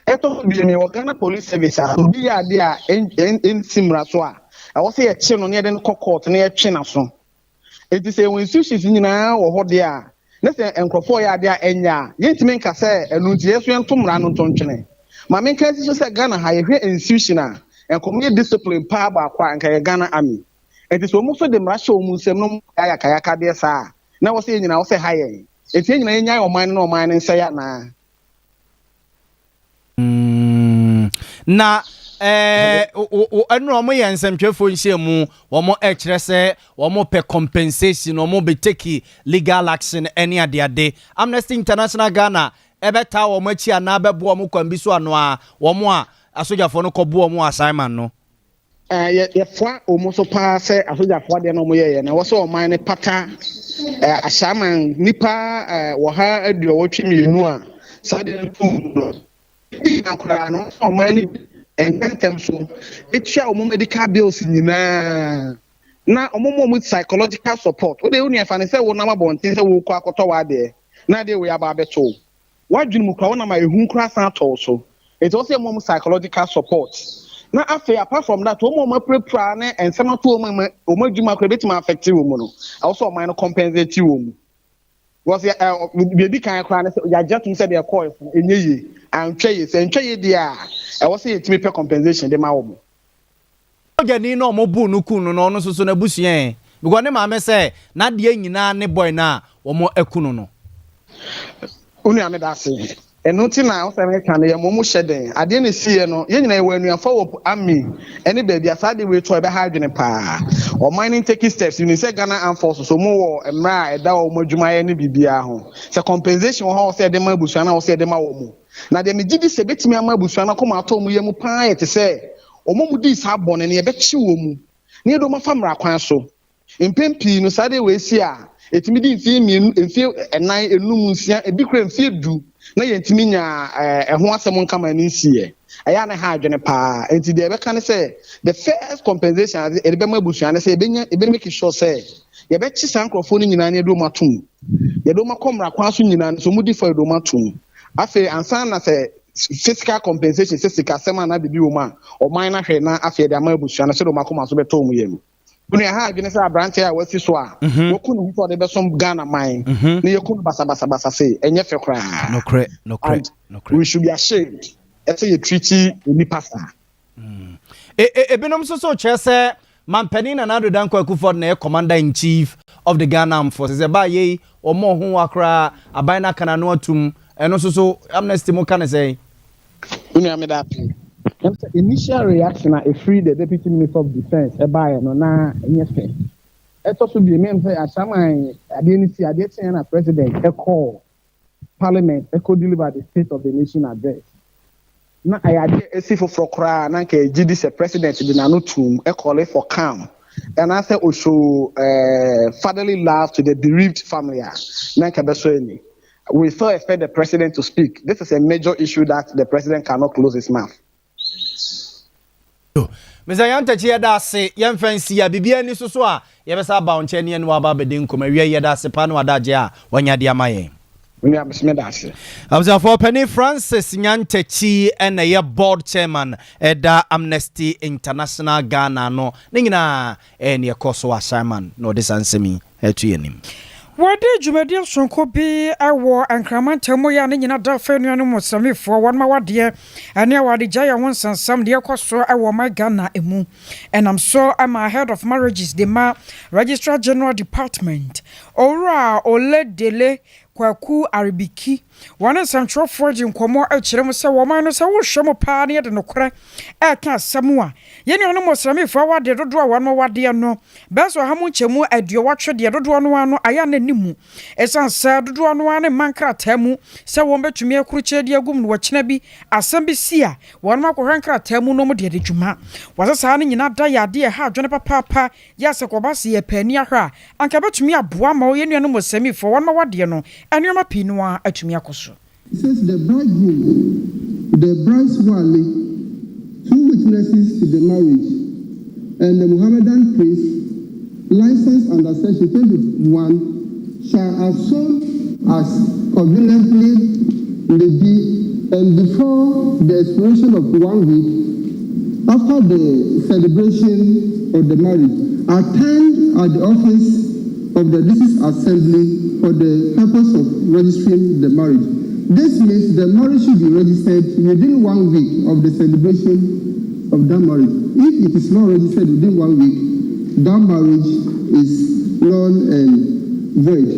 Ɛtɔ so bio no yɛwɔ Ghana Police Service a sɛ obi yɛ adeɛ a ɛnsi mmara so a ɛwɔ sɛ yɛkye no na yɛde no kɔ court na yɛtwe n'aso. Enti sɛ yɛwɔ institutions nyinaa wɔ hɔ deɛ a na sɛ nkurɔfoɔ yɛ adeɛ a ɛnyɛ a yɛntumi nka sɛ ɛno nti yɛn nso yɛnto mmara no nto ntwene. Ma menka nsi so sɛ Ghana ha yɛhwɛ institution a nkɔmyɛ discipline paa baako a nka yɛ Ghana Army. Enti sɛ wɔn nso de mmara hyɛ wɔn nsam na wɔyɛ ayakayakadeɛ saa a, na ɛwɔ sɛ yɛn nyinaa, ɛwɔ sɛ ɛha yɛn. Enti yɛn nyinaa yɛnnyae ɔman no na ɔman no nsɛe anaa? Mm, na ɛɛ ɛnu wɔn yɛ nsɛmtwerɛfoɔ nhyiamu, wɔn ɛkyerɛ sɛ wɔn pɛ compensation, wɔn bɛ take legal action ɛne adeade. Amnesty International Ghana ɛbɛtaa wɔn akyi anaa bɛboa wɔn kwan bi so anoa wɔn a asogyafoɔ no kɔboa wɔn assignment no. Yɛ yɛfoa wɔn so paa sɛ asogyafoɔ adeɛ na wɔyɛeɛ no, ɛwɔ sɛ ɔman no pata Ahyɛaman nnipa wɔha aduɔwɔtwe mmienu a saa adeɛ no too mu no. Ebi nyinaa koraa no, ɛwɔ sɛ ɔman no ntɛmntɛm so tua wɔn medical bills nyinaa na wɔn ma wɔn psychological support. Wode wo nua fa no sɛ wonam abɔnten sɛ worekɔ akɔtɔ w'adeɛ na adeɛ wei aba abɛto wo. W'adwene mu koraa wonam a ehu koraa san atɔ wo so. Nti ɛwɔ sɛ yɛma wɔn psychological support. Na afei apart from that, wɔn a wɔapirapira ne nsɛm ato wɔn mu, wɔn adwuma koraa ebetumi affect wɔn no, ɛwɔ sɛ ɔman no compensate wɔn. Because ɛ ɛ deɛ edi kan koraa ne sɛ yɛagye atum sɛ deɛ ɛkɔɔ so no ɛnyɛ yie, antwa yie. Sɛ ɛntwa yie deɛ a, ɛwɔ sɛ yɛtumi pɛ compensation de ma wɔn. Sogyani no a wɔboo no kuu no no, ɔno nso so n'abusua ɛ? Because ne maame sɛ n'adeɛ nyinaa ne boy no a wɔaku no no. Wo nua meda ase. Ɛno nti na wo sɛ meka no yɛ mmom hyɛ den. Adeɛ na ɛsiiɛ no, yɛn nyinaa yɛwɔ anuafoɔ wɔ army ɛne baabi a saa adeɛ wei to a ɛbɛha adwene paa. Ɔman no ntake steps. Menim sɛ Ghana Armed Forces wɔn wɔ mmerɛ a ɛda wɔn adwumayɛ ne biribiara ho. Sɛ compensation wɔ hɔ a ɛwɔ sɛ yɛde ma abusua no a ɛwɔ sɛ yɛde ma wɔn. Na deɛ megye di sɛ ɛbɛtumi ama abusua no akoma atɔ wɔn yam paa yɛ te sɛ wɔn a wɔdii saa bɔne no yɛbɛkye wɔn mu na yɛde wɔn afa mmara kwan so. Mpɛn pii no, saa adeɛ wei si a, ɛtumi di mfeɛ mmienu, mfeɛ nnan, enum, nsia, ebi koraa mfeɛ du na yɛntumi nya ɛho asɛm nka ma ɛno nsiiɛ. Ɛyɛ a na ɛha adwene paa. Enti deɛ yɛbɛka ne sɛ, the first compensation a yɛde bɛma abusua ne sɛ yɛbɛnya, yɛbɛ make sure sɛ yɛbɛkye saa nkurɔfoɔ no nyinaa na yɛde wɔn ato mu. Yɛde wɔn akɔ mmara kwan so nyinaa no, sɛ wɔdi fɔ a yɛde wɔn ato mu. Afei ansa na sɛ physical compensation sɛ sikasɛm anaa biribi wɔ mu a, ɔman no ahwɛ na afei yɛde ama abusua no sɛdeɛ wɔn akoma so bɛtɔ wɔn yam. Onua ha adwene sɛ aberanteɛ a wasi so a mhm. waku ne ho sɛ ɔde bɛsom Ghana man mhm. na yɛku no basabasabasa sei ɛnyɛ fɛ koraa. Nokorɛ nokorɛ nokorɛ. We should be ashamed ɛsɛ yɛ treat nipa saa. Mm. E, e, ebinom nso so kyerɛ sɛ Mampanin Nana Addo Dankwa Akufo-Addo na ɛyɛ Commander in Chief of the Ghana Armed Forces. Ɛbaa yei wɔn ho wa koraa aban no aka n'ano atum. Ɛno nso so Amnesty mo ka ne sɛn? Me nua meda ase. Ɛm sɛ initial reaction a ɛfiri the deputy minister of defence ɛbaeɛ no na ɛnyɛ fɛ. Ɛtɔ so bio mem sɛ Ahyɛaman adeɛ no si adeɛ kyeeɛ na president ɛkɔɔ parliament ɛkɔ deliver the state of the nation address. Na ɛyɛ adeɛ a ɛsi foforɔ koraa na anka yɛgye di sɛ president de n'ano toom ɛcalling for calm anaasɛ ɔshow eh, fatherly love to the bereaved family a na anka ɛbɛsɔ ani. We still expect the president to speak. This is a major issue that the president cannot close his mouth. Mr. Yantakyi yɛda ase yɛmfa nsi a biribiara ni so so a yɛbɛsa aba wo nkyɛn ne yɛne waba abɛdi nkɔmmɔ awia yi yɛda ase paa ne wadagye a wanya de ama yɛn. Onua mese meda ase. Abusuafoɔ panin Francis Nyantakyi na ɛyɛ board chairman ɛda Amnesty International Ghana ano. Ne nyinaa ɛyɛ nea ɛkɔɔ so wɔ Ashaiman na ɔde saa nsɛm yi reto yɛn anim. Wɔde dwumadie sononko bi wɔ Nkran mantam mu yɛ a ne nyina da fa anuanom Muslimifoɔ wɔnom awadeɛ ne awadegyaeɛ ho nsɛnsɛm deɛ ɛkɔ so wɔ ɔman Ghana mu. Ɛnam so ma Head of Marriages de ma Registrar General Department, Owura Oledele Kwaku Aribiki, Wɔne nsɛntwerɛfoɔ gye nkɔmmɔ kyerɛ mu sɛ wɔ ɔman no sɛ wohwɛ mu paa na yɛde nokorɛ reka asɛm a, yɛn nuanom Moslemifo awadeɛ dodoɔ a wɔn awadeɛ no bɛyɛ sɛ ɔha mu nkyɛmu aduɔwɔtwe deɛ dodoɔ no ara no ayɛ a na ɛnni mu ɛsiane sɛ dodoɔ no ara no mma nkrataa mu sɛ wɔn bɛtumi akrukyire de agu mu na wɔkyena bi asɛm bi si a wɔn akɔhwɛ nkrataa mu na wɔn de adi dwuma. Wɔsɛ saa no nyinaa da yɛ adeɛ a ɛha adwene papaapa yɛ a sɛ kɔba sɛ yɛpɛ ani ahwɛ a anka ɛbɛtumi aboa ma yɛn nuanom Moslemifo a wɔn awadeɛ no nneɛma pii no ara atumi akɔ so. It says the bridegroom, the bride's wali, two witnesses to the marriage, and the Mohammedan priest licensed under section 21 shall as soon as conveniently may be and before the expiration of one week after the celebration of the marriage attend at the office of the district assembly for the purpose of registering the marriage. This means the marriage should be registered within one week of the celebration of that marriage. If it is not registered within one week, that marriage is null and void.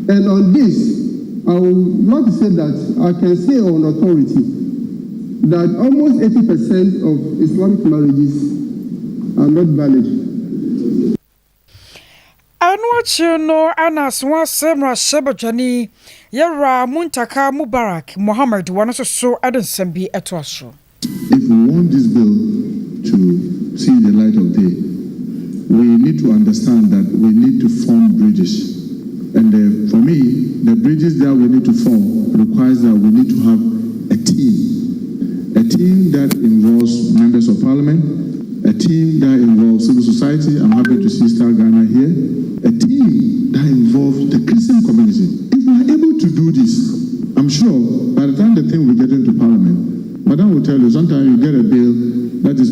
And on this, I would like to say that I can say on authority that almost 80% of Islamic marriages are not valid. Ɛno akyiri no na Asoase mmarahyɛbadwani Yɛwura Muntaka Mubarak Mohammed wɔ no nso so de nsɛm bi toa so. If we want this bill to see the light of day, we need to understand that we need to form bridges. And uh, for me, the bridges that we need to form requires that we need to have a team. A team that involves members of parliament, a team that involves civil society. I'm happy to see Star Ghana here. A team that involves the Christian community. If we are able to do this, I'm sure by the time the thing will get into parliament, Madam will tell you, sometimes you get a bill that is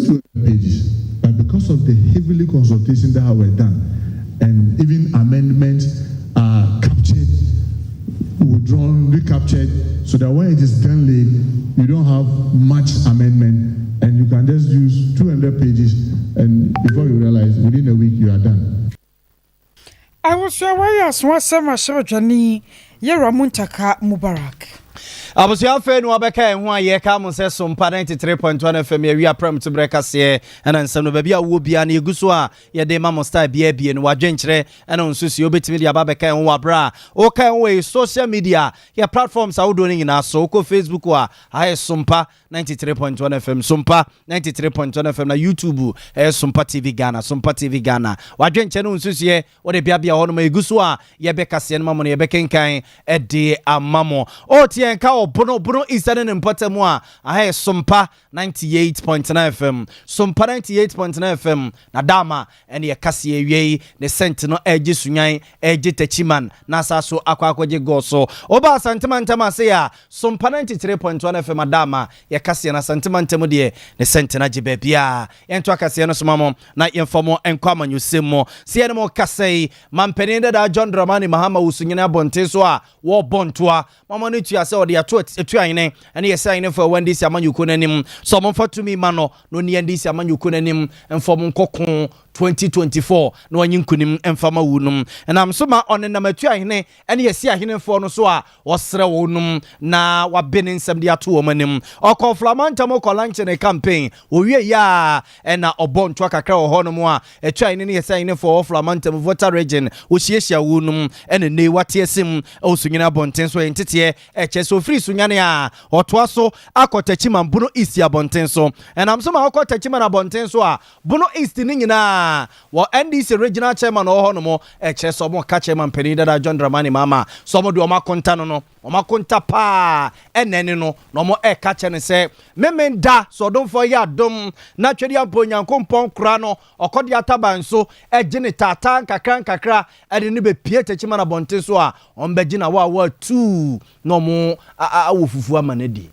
withdrawn, recaptured, so that when it is gun laid, you don't have much amendment and you can just use 200 pages and before you realize, within a week you are done. Abusua wei yɛ aso asɛm ahyɛbadwani Yɛwura Muntaka Mubarak. Abusua afei na wabɛka yɛn ho a yɛka mo sɛ Sompa 93.1 FM yɛwi aprɛm to berɛ kaseɛ ɛna nsɛm no baabi a wowɔ biara no yɛgu so a yɛde ma mo style biara bie no wadwenkyerɛ ɛna nsusuo wobɛtumi de aba bɛka yɛn ho wɔ aberɛ a woka yɛn ho wɔ social media yɛ platforms ahodoɔ no nyinaa so wokɔ Facebook a ayɛ Sompa 93.1 FM Sompa 93.1 FM na YouTube ɛyɛ Sompa TV Ghana Sompa TV Ghana wadwenkyerɛ no nsusuɛ Wode beabea hɔ nom a ɛgu so a yɛbɛ kaseɛ no ma mo no yɛbɛkenkan de ama mo. O tie yɛn ka wɔ Bono, Bono East ne ne mpɔtam a, aha yɛ Sompa 98.9 FM. Sompa 98.9 FM na Dama ɛne yɛ kaseɛ awia yi ne sɛnt no ɛregye Sunyan, ɛregye Takyiman na asa so akɔ akɔgye Gɔɔ so. Woba Asante mantam ase a, Sompa 93.1 FM Adama yɛ kaseɛ no Asante mantam deɛ ne sɛnt no agye baabiara. Yɛnto akaseɛ no so ma mo. Na yɛmfa mo nkɔ amanyɔsɛm mu. Sɛ yɛne mo rekasa yi, Manpanin dadaa John Dramani Mahama wɔ Sunyani abɔnten so a wɔrebɔ ntoa ma mo ani tua sɛ ɔde ato Atuahene ne Yɛsɛ Ahenefo a ɛwɔ NDC amanyɔkuo no anim sɛ wɔmfa tumi mma no na ɔnni NDC amanyɔkuo no anim mfa wɔn nkɔ ko 2024 na wɔnye nkunim mfa ma wunom. Ɛnam so ma ɔnenam Atuahene ne Yɛsɛ Ahenefoɔ no so a Ɔsrɛ wɔnom na wabe ne nsɛm de ato wɔn anim. Ɔkɔɔ Flama ntam kɔ lanche ne campaign. Owie yɛ a ɛna ɔbɔ ntoa kakra wɔ hɔnom a ɛtwa ɛne ne yɛsɛ ahenefoɔ wɔ Flama ntam Volta region. Wɔhyiahyia wɔnom ɛna nnɛ yi wate asim wɔ Sunyani abɔnten so. Ɛyɛ nteteɛ ɛkyɛ sɛ ɔfiri Sunyani a ɔtoa so akɔ Techiman Bono East abɔnten so. Ɛnam so ma ɔkɔ Techiman abɔnten so a Bono East no nyinaa wɔ NDC regional chairman a ɔwɔ hɔ nom ɛkyerɛ sɛ ɔmo ka chairman panin dada John Dramani Mahama sɛ ɔmo de ɔmo akonta no no ɔmo akonta paa ɛna ɛne no na ɔmo ɛka kyerɛ no sɛ memen da sɛ ɔdomfoɔ yɛ adom na Twedeampo Onyankompɔn kora no ɔkɔ de ataban so ɛgye ne taataa nkakra nkakra ɛde no bɛpie Techiman abɔnten so a ɔmo bɛgye no awaawa atuu na ɔmo awɔ fufuo ama no adi.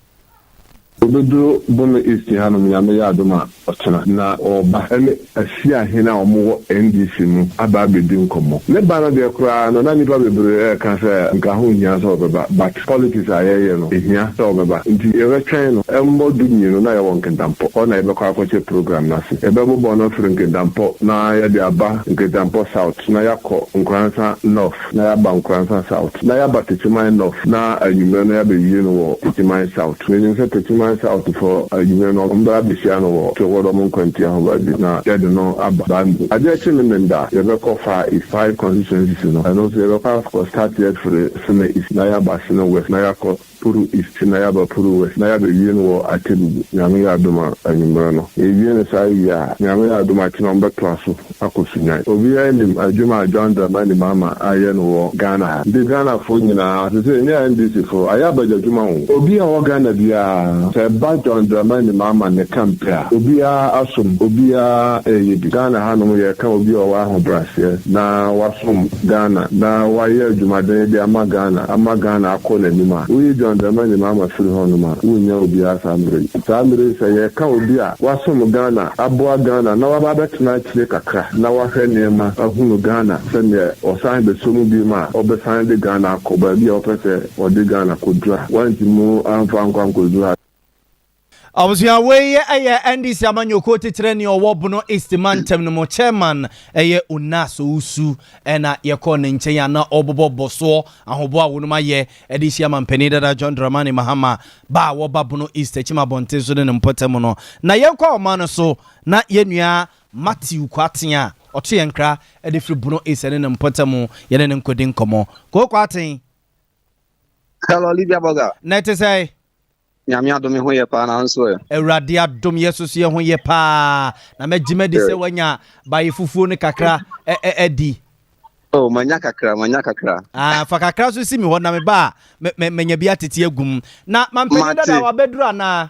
Obeduru Bono East hanom Nyame yɛ adom a ɔkyena na ɔɔba ɛne Asiahene a ɔmo wɔ NDC mu aba abedi nkɔmmɔ. Ne ba no deɛ koraa no na nnipa bebree ɛɛka sɛ nka ho nhia sɛ ɔbɛba but politics a yɛɛyɛ no ehia sɛ ɔbɛba nti yɛbɛtwɛn no ɛmmɔ du mmienu na yɛwɔ Nkedampɔ hɔ na yɛbɛkɔ akɔkyɛ program no ase. Yɛbɛbobɔ no afiri Nkedampɔ na yɛde aba Nkedampɔ South na yɛakɔ Nkoransa North. Na yɛaba Nkoransa South, na yɛaba Techiman North, na anwummerɛ no yɛabɛwie no wɔ Techiman South. Menim sɛ Techiman South foɔ anwummerɛ no wɔbɛba abɛhyia no wɔ Twɔwɔdɔm nkwantia hɔ baabi, na yɛde no aba Bambo. Adeɛ kye Memenda a, yɛbɛkɔ Far East, five constituencies no, ɛno nso yɛbɛkɔ akɔ start afiri Sene East, na yɛaba Sene West, na yɛakɔ. Puru East na yɛaba Puru West na yɛabɛwie no wɔ Atebubu, Nyame yɛ adom a, anwummerɛ no. Yɛwie no saa wie a, Nyame yɛ adom a kyena wɔbɛtoa so akɔ Sunyani. Obiara nim adwuma a John Dramani Mahama ayɛ no wɔ Ghana ha. Nti Ghanafoɔ nyinaa, sesei ɛnyɛ NDC foɔ, ayɛ abadwadwuma o. Obi a ɔwɔ Ghana biara, sɛ ɛba John Dramani Mahama ne camp a, obiara asom, obiara reyɛ bi. Ghana hanom yɛreka obi a ɔwɔ ahobrɛaseɛ na wasom Ghana na wayɛ adwumaden de ama Ghana ama Ghana akɔ n'anim a, woyi John Dramani Mahama firi hɔ nom a, wonnya obiara saa mmerɛ yi. Saa mmerɛ yi sɛ yɛreka obi a wasom Ghana, aboa Ghana na waba abɛtena akyire kakra na wahwɛ nneɛma ahunu Ghana sɛdeɛ ɔsan bɛsɔ mu biom a, ɔbɛsan de Ghana akɔ baabi a ɔpɛ sɛ ɔde Ghana kɔduru a, wantumi amfa ankɔ ankɔduru ha. Abusua wei yɛ NDC amanyɔkuo titire nea ɔwɔ Bono East mantam no mu chairman ɛyɛ Onas Owusu ɛna yɛkɔɔ ne nkyɛn a na ɔbobɔ bɔsoɔ ahoboa a wɔnom ayɛ ɛde hyia mampanin dada John Dramani Mahama ba a wɔba Bono East akyim abɔnten so ne ne mpɔtam no. Na yɛnkɔ ɔman no so na yɛn nua Matthew Kwarteng a ɔto yɛn nkra ɛde firi Bono East ɛne ne mpɔtam yɛne no nkɔdi nkɔmmɔ. Koo Kwarteng. Hello, Olivia Boga. Na ɛte sɛn? Nyame adom me ho yɛ paa na nso ɛ. Awurade adom yɛ soso yɛ ho yɛ paa na mɛgye madi sɛ wanya baye fufuo no kakra adi. Oh, manya kakra, manya kakra. Ah, fa kakra so si mi hɔ na me ba a manya bi atete agum. Na mampanin dada wabɛduru anaa?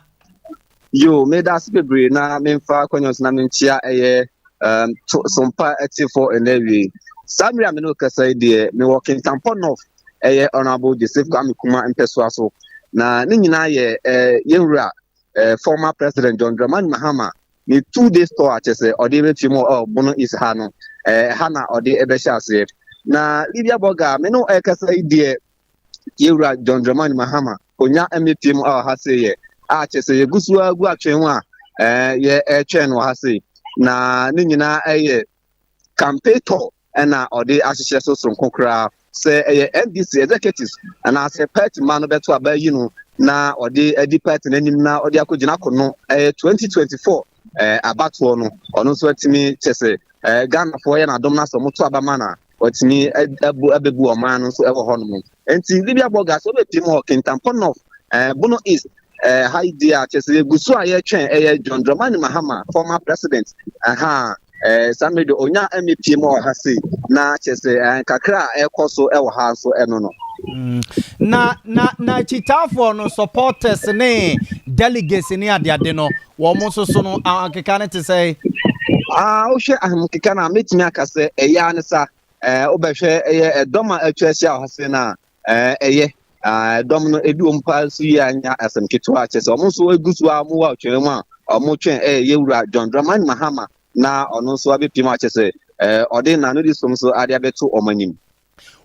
Yo, meda ase bebree na memfa akwannya so na menkyia ɛyɛ um, to, sompa atiefo ɛnɛ awie. Saa mmere a me ne wo kasa yi deɛ, mewɔ Kintampo North, ɛyɛ Honorable Joseph Kwame Kuma mpɛsoa so. Na ne nyinaa yɛ eh, yɛn wura eh, former President John Dramani Mahama ne 2 days tour a kyerɛ sɛ ɔde bɛpie mu ɔ Bono East ha no, eh, ha na ɔde ɛbɛhyɛ aseɛ. Na Lydia Boga, me ne wo ɛkasa yi deɛ, Yɛwura John Dramani Mahama onya mmepie mu wɔ ha sei yɛ a kyerɛ sɛ yɛgu so ara gu atwɛn ho a ɛɛ yɛ ɛretwɛn no wɔ ha sei na ne nyinaa ɛyɛ campaign tour ɛna ɔde ahyehyɛ so soronko koraa sɛ ɛyɛ NDC executives anaasɛ party ma no bɛto aba yi no na ɔde adi party no anim na ɔde akɔgyina kono ɛyɛ 2024 ɛɛ abatoɔ no ɔno nso atumi kyɛ sɛ ɛɛ Ghanafoɔ yɛ n'adom na sɛ ɔmo to aba ma na watumi abu abɛbu ɔman no nso wɔ hɔnom. Nti Libya Borga sɛ wobɛpie mu wɔ Kintampo North, eh, Bono East, eh, ha yi deɛ a kyerɛ sɛ yɛgu so a yɛretwɛn ɛyɛ John Dramani Mahama, former president, aha, eh, saa mmere deɛ ɔnya mmɛpie mu wɔ ha sei, na kyerɛ sɛ eh, kakra a ɛrekɔ so wɔ ha nso ɛno no. Mm. Na na na akyitaafoɔ no supporters ne delegates ne adeade no wɔn nso so no ahokeka no te sɛ. Ah, wohwɛ ahokeka no a mɛtumi aka sɛ ɛyɛ ara ne sa eh, wobɛhwɛ ɛyɛ ɛdɔm a atwa ahyia wɔ ha se no a eh, ɛyɛ ah, ɛdɔm no ebi wɔn paa nso yi anya asɛm ketewa kyɛ sɛ wɔn nso egu so a wɔn wɔ atwɛn mu a wɔn twɛn ɛyɛ yɛwura John Dramani Mahama na ɔno nso abɛpiem akyɛ sɛ eh, ɔde n'ano di som so ade abɛto wɔn anim.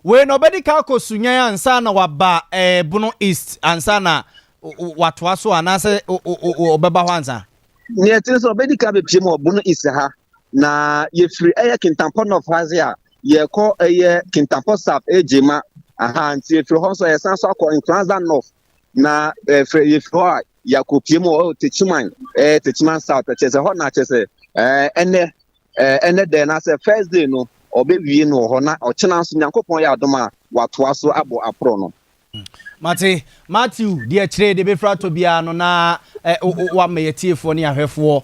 Wei no ɔbɛdi kan akɔ Sunyani ansa na waba eh, Bono East ansa na watoa so anaasɛ ɔbɛba hɔ ansa? Nea ɛte sɛ ɔbɛdi kan bɛpie mu wɔ Bono East ha na yɛfiri ɛyɛ Kintampo North ha se a yɛkɔ ɛyɛ Kintampo South ɛyɛ Gyema aha nti yɛfiri hɔ nso yɛsan so akɔ Nkoranza North na ɛfiri yɛfiri hɔ a yɛakɔpie mu wɔ Techiman ɛyɛ Techiman South kyerɛ sɛ hɔ na kyerɛ sɛ ɛnɛ Ɛnnɛ da yi anaasɛ first day no ɔbɛwie no wɔ hɔ na ɔkyena nso Nyankopɔn yɛ adom a watoa so abɔ aporɔ no. Mate. Matthew, deɛ kyerɛ deɛ bɛfiri atɔ biara no na wama yɛtiefoɔ ne ahwɛfoɔ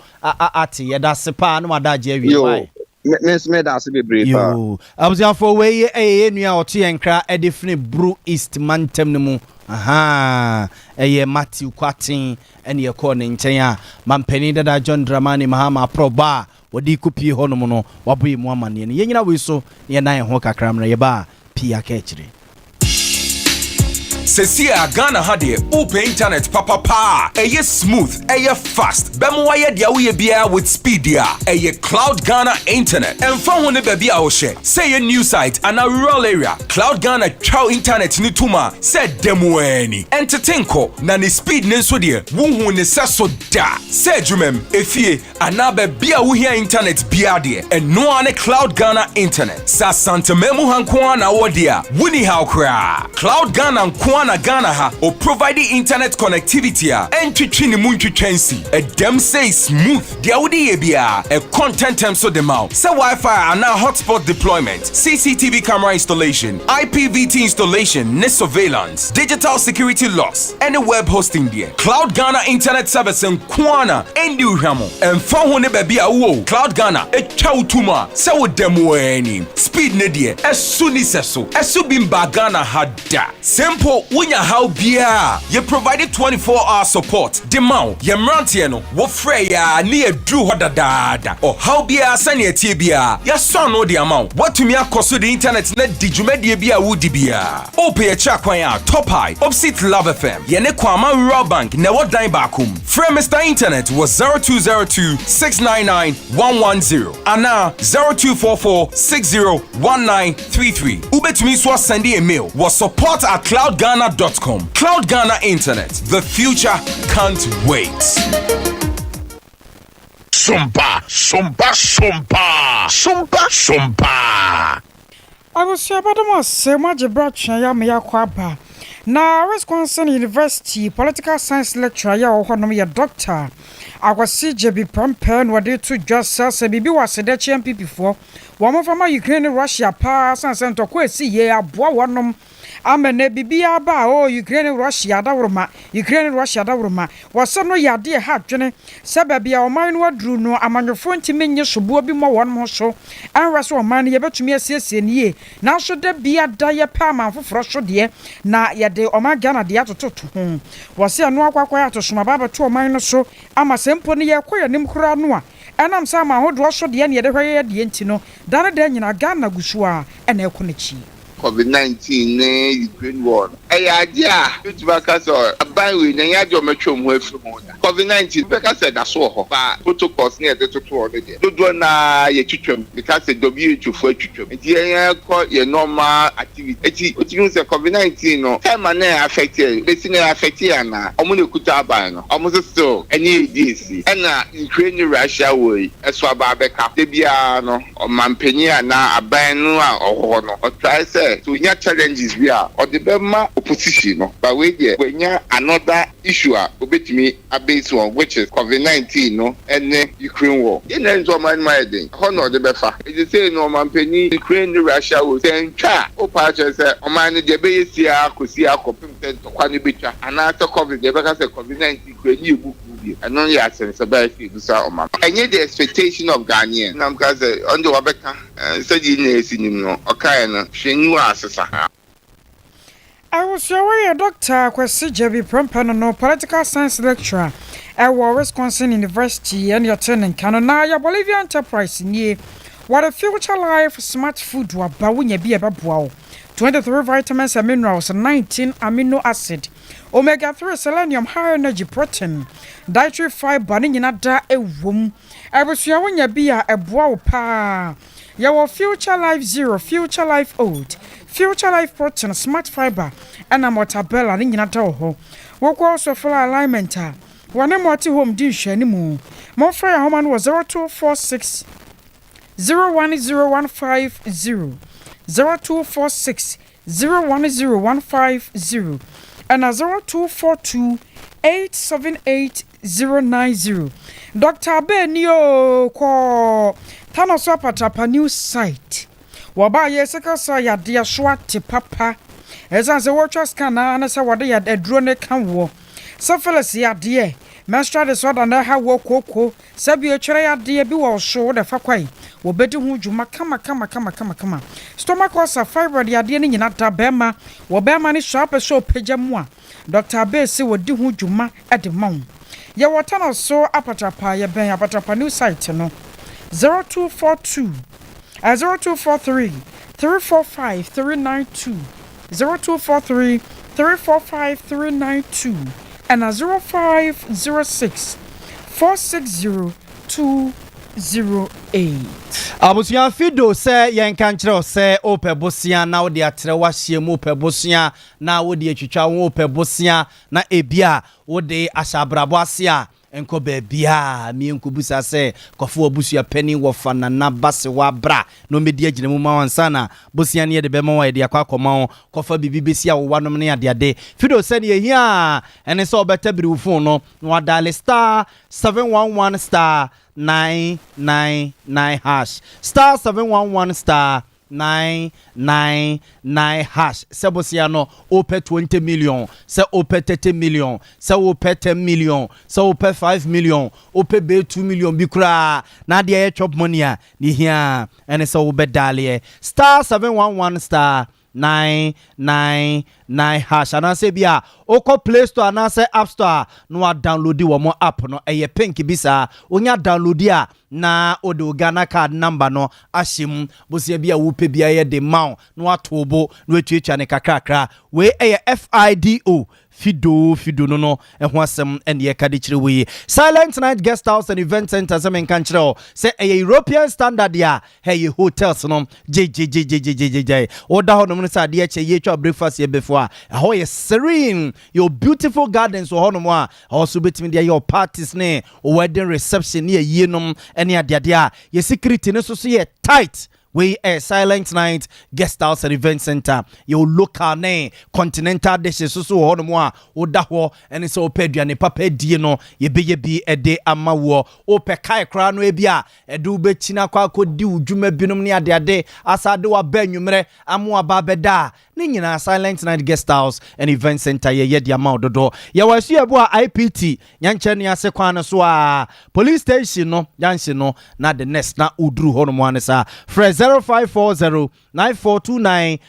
ate. Yɛda ase paa na wada agye awie. Yoo, me nso meda ase bebree paa. Yoo. Abusuafoɔ, wei yɛ yɛn nua a ɔto yɛn nkra de firi Bru East mantam no mu. Ahaa, ɛyɛ Matthew Kwarteng ɛne yɛkɔɔ ne nkyɛn a Mampanin dada John Dramani Mahama aprɔbɔ a wɔde rekɔpue hɔnom no, wabɔ yɛn mu amanneɛ no. Yɛnnyina wei so na yɛnnan yɛn ho kakra mmerɛ yɛba a, pii aka akyire. Sesie a Ghana ha deɛ wopɛ internet papa paa a ɛyɛ smooth, ɛyɛ fast, bɛma wayɛ deɛ woyɛ biara with speed deɛ a, ɛyɛ Cloud Ghana Internet. Ɛmfa ho ne baabi a wohyɛ, sɛ ɛyɛ new site anaa rural area, Cloud Ghana twa wo internet no tom a sɛ da mu ara ni. Ɛntete nkɔ, na ne speed no nso deɛ, wonhuu ne sɛso da! Sɛ adwumam, efie, anaa baabi a wohia internet biara deɛ, ɛno ara ne Cloud Ghana Internet. Sɛ Asanteman mu ha nko ara na wowɔ deɛ a, wonni haw koraa. Cloud Ghana nko ara na Ghana ha ɔprovide internet connectivity a ɛntwetwe ne mu ntwitwa nsi. Ɛdam sei smooth! Deɛ wode yɛ biara, ɛkɔ ntɛntɛm so de ma wo, sɛ Wi-Fi anaa hotspot deployment, CCTV camera installation, IPVT installation ne surveillance, digital security locks, ne web hosting deɛ, Cloud Ghana Internet Service nko ara na ɛndi wo hwammɔ. Ɛmfa ho ne baabi a wowɔ o, Cloud Ghana twa wo to mu a sɛ woda mu ara ni. Speed no deɛ, ɛso nni sɛso. Ɛso bi mbaa Ghana ha da. Sɛ mpo wonya haw biara a, yɛ provide 24 hour support de ma wo. Yɛn mmeranteɛ no, wofrɛ yɛn a ne yɛaduru hɔ dadaada. Ɔhaw biara sɛnea ɛteɛ biara, yɛasɔ ano de ama wo. Woatumi akɔ so de intanɛt no adi dwumadie bi a woredi biara. Wopɛ yɛn akyiri akwan a, Top High, opposite Love FM, yɛne Kwama Rural Bank na ɛwɔ dan baako mu. Frɛ Mister Internet wɔ 0202 699 110 anaa 0244 60 1933. Wobɛtumi nso asɛnde yɛn mail wɔ support at cloudghana dot com. Cloud Ghana Internet, the future can't wait. Sompa, sompa, sompa, sompa, sompa. Abusua bɛda mo ase moagye berɛ atwea yi ama yɛakɔ aba. Na Wisconsin University Political Science Lecturer yi a ɔwɔ hɔnom yɛ Dɔkta Akwasi Gyebi Prempeh na ɔde reto dwa sɛ sɛ biribi wɔ asedakyi NPP foɔ wɔn mfa ma Ukraine ne Russia paa sane sɛ ntɔkwa a ɛsi yie aboa wɔnom ama nnɛ biribiara ba a oh Ukraine ne Russia adaworoma Ukraine ne Russia adaworoma wɔsɛ no yɛ adeɛ ɛha adwene sɛ baabi a ɔman no aduru no amanyɔfoɔ ntumi nnye soboɔ bi mmɔ wɔn ho so nhwɛ sɛ ɔman no yɛbɛtumi asiesie no yie nanso da biada yɛpɛ aman foforɔ so deɛ na yɛde ɔman Ghana deɛ atototo ho wɔsɛ ɛno akɔ akɔyɛ atosom aba abɛto ɔman no so ama sɛ mpo no yɛrekɔ yɛn anim koraa no a Ɛnam sɛ aman ahodoɔ so deɛ na yɛde hwɛ yɛn deɛ nti no, da ne da nyinaa Ghana gu so ara na ɛrekɔ n'akyi. Covid 19 ne Ukraine war no. Ɛyɛ adeɛ a mɛtumi aka sɛ aban wei no ɛnyɛ adeɛ a wɔatwa wɔn ho afiri ho da. Covid 19 wobɛka sɛ ɛda so wɔ hɔ but protocols no a yɛde toto hɔ no deɛ dodoɔ no ara yɛtwitwam. Meka sɛ WHO foɔ atwitwam nti yɛn yɛkɔ yɛn normal activity. Nti wotumi hu sɛ covid 19 no time a na ɛ affect yɛn bɛsi nnɛ ɛ affect yɛn anaa? Wɔn na ɛkuta aban no wɔn nso still ɛne yɛn redi asi. Ɛna Ukraine ne Russia war yi ɛso aba abɛka. Da biara no Ɔmanpanyin anaa aban no a ɔwɔ hɔ no ɔtrae sɛ sɛ onya challenges bi a ɔde bɛma opposition no but wei deɛ wanya another issue a obetumi a base on which is covid 19 no ne Ukraine war. Yɛn nyinaa nim sɛ ɔman no mu ayɛ den, ɛhɔ na ɔde bɛfa. Enti sei no ɔmanpanyin Ukraine ne Russia war sɛ antwa a wopa akyerɛ sɛ ɔman no deɛ ɛbɛyɛ sie ara kɔsi ara kɔpem sɛ ntɔkwa no bɛtwa anaasɛ covid deɛ yɛbɛka sɛ covid 19 koraa ɛnni yɛn mu kuu bio. Ɛno yɛ asɛmsɛm a ɛsɛ yɛbisa ɔman. Ɛnyɛ the expectation of Ghanaian. Na meka sɛ ɔno deɛ wabɛka sɛdeɛ yɛn nyinaa si nim no ɔkaeɛ no hwɛ nyiwa asesa. Abusua wei yɛ Dɔkta Kwasi Gyabi Prempeh no no Political Science Lecturer wɔ Wisconsin University ɛne ɔte ne nka no. Na yɛ Bolivia Enterprise nie. Wɔde Future Life Smart Food aba wonya bi a ɛbɛboa wo. 23 vitamins and minerals, 19 amino acid, omega 3, selenium, high energy protein, dietary fiber ne nyina da ɛwom. Abusua wonya bi a ɛboa wo paa. Yɛwɔ Future Life Zero, Future Life Oat, Future Life Protein, Smart Fibre, ɛna Mortabella ne nyina da wɔ hɔ. Wokɔ Sofla Alignment a, wɔne Multi Home di nhwɛanimu. Momfrɛ yɛn ahoma no wɔ 0246 010150, 0246 010150 ɛna 0242 878 090. Doctor Abey ni oo kɔ Tanoso Apatrapa new site. Wɔbaa yɛ sickle cell yadeɛ so ate papa. Ɛsiane sɛ wɔtwa scan naa ne sɛ wɔde yɛ aduro no ka woɔ. Syphilis yadeɛ, menstrual disorder na ɛha woɔ kooko, Sɛ bi etwerɛ yadeɛ bi wɔ wo so wo de fa kwae, wɔbɛdi ho dwuma kama kama kama kama kama. Stomach ulcer, fibroid yadeɛ no nyina da bɛɛma, wɔ bɛɛma no sua wopɛ sɛ ɔpagya mu a, Doctor Abey se wɔdi ho dwuma de ma wo. Yɛwɔ tunnel so apatrapa, yɛbɛn apatrapa new site no. 0242 0243 345 392. 0243 345 392 ɛna 0506 460 208. Abusua Fido sɛ yɛnka nkyerɛ wo sɛ wopɛ bosea na wode atrɛ w'ahyeɛ mu, wopɛ bosea na wode atwitwa wo ho, wopɛ bosea na ebia wode ahyɛ abrabɔ ase a, Nkɔ baabiara, mmie nkɔbisa sɛ, Kɔfa w'abusua panin wɔfa Nana Basewa bra na ɔmmɛdi agyinamu ma wo ansa na bosea no yɛde bɛma wo a yɛde akɔ akɔma wo. Kɔfa biribi bɛsi awowanom ne adeade. Fido sɛ deɛ ɛhia ara ne sɛ wobɛtabiri wo fon no na wadaale star 711 star 999 hash, star 711 star 999 hash sɛ bosea no wopɛ 20 million, sɛ wopɛ 30 million, sɛ wopɛ 10 million, sɛ wopɛ 5 million, wopɛ bɛyɛ 2 million bi koraa na adeɛ yɛ chop money a, ne hia ɛne sɛ wobɛ daaleɛ star 711 star 999 hash anaasɛ bi a wokɔ play store anaasɛ app store a na wa download wɔn app no ɛyɛ pink bi saa wonya download a na wode wo Ghana card number no ahyɛ mu bosea bi a wopɛ biara yɛ de ma wo na wato wo bo na watuatua no kakrakra. Wei yɛ FIDO, Fido, Fido no no ho asɛm na yɛka de kyerɛ wo yi. Silent Night Guest House and Event Center sɛ menka nkyerɛ wo sɛ ɛyɛ European standard a ɛyɛ hotels no gyegyegyegyegyegyegyae. Woda hɔnom no sɛ adeɛ kyɛ yɛtwa breakfast yɛ bɛfo a ɛhɔ yɛ serene. Yɛwɔ beautiful gardens wɔ hɔnom a ɛhɔ so wobɛtumi de ayɛ wo parties ne wo wedding reception ne ayie nom ne adeade a yɛ security no nso so yɛ tight. Wei ɛyɛ Silent Night Guest House and Event Center. Yɛwɔ local ne continental dishes nso so wɔ hɔnom a woda hɔ ne sɛ wopɛ aduane papa adie no yɛbɛyɛ bi de ama woɔ. Wopɛ kae koraa no ebi a ɛde wobɛkyini akɔ akɔdi wo dwuma binom ne adeade asa de waba anwummerɛ ama waba abɛda a Ne nyinaa Silent Night Guest House and Event Center yɛyɛ de ama wo dodo. Yɛwɔ Asuabu a IPT Nyankyerɛ ase kwan no so a Police Station no junction no na the next na woduru hɔ nom ara ne saa. Frɛ 0540 9429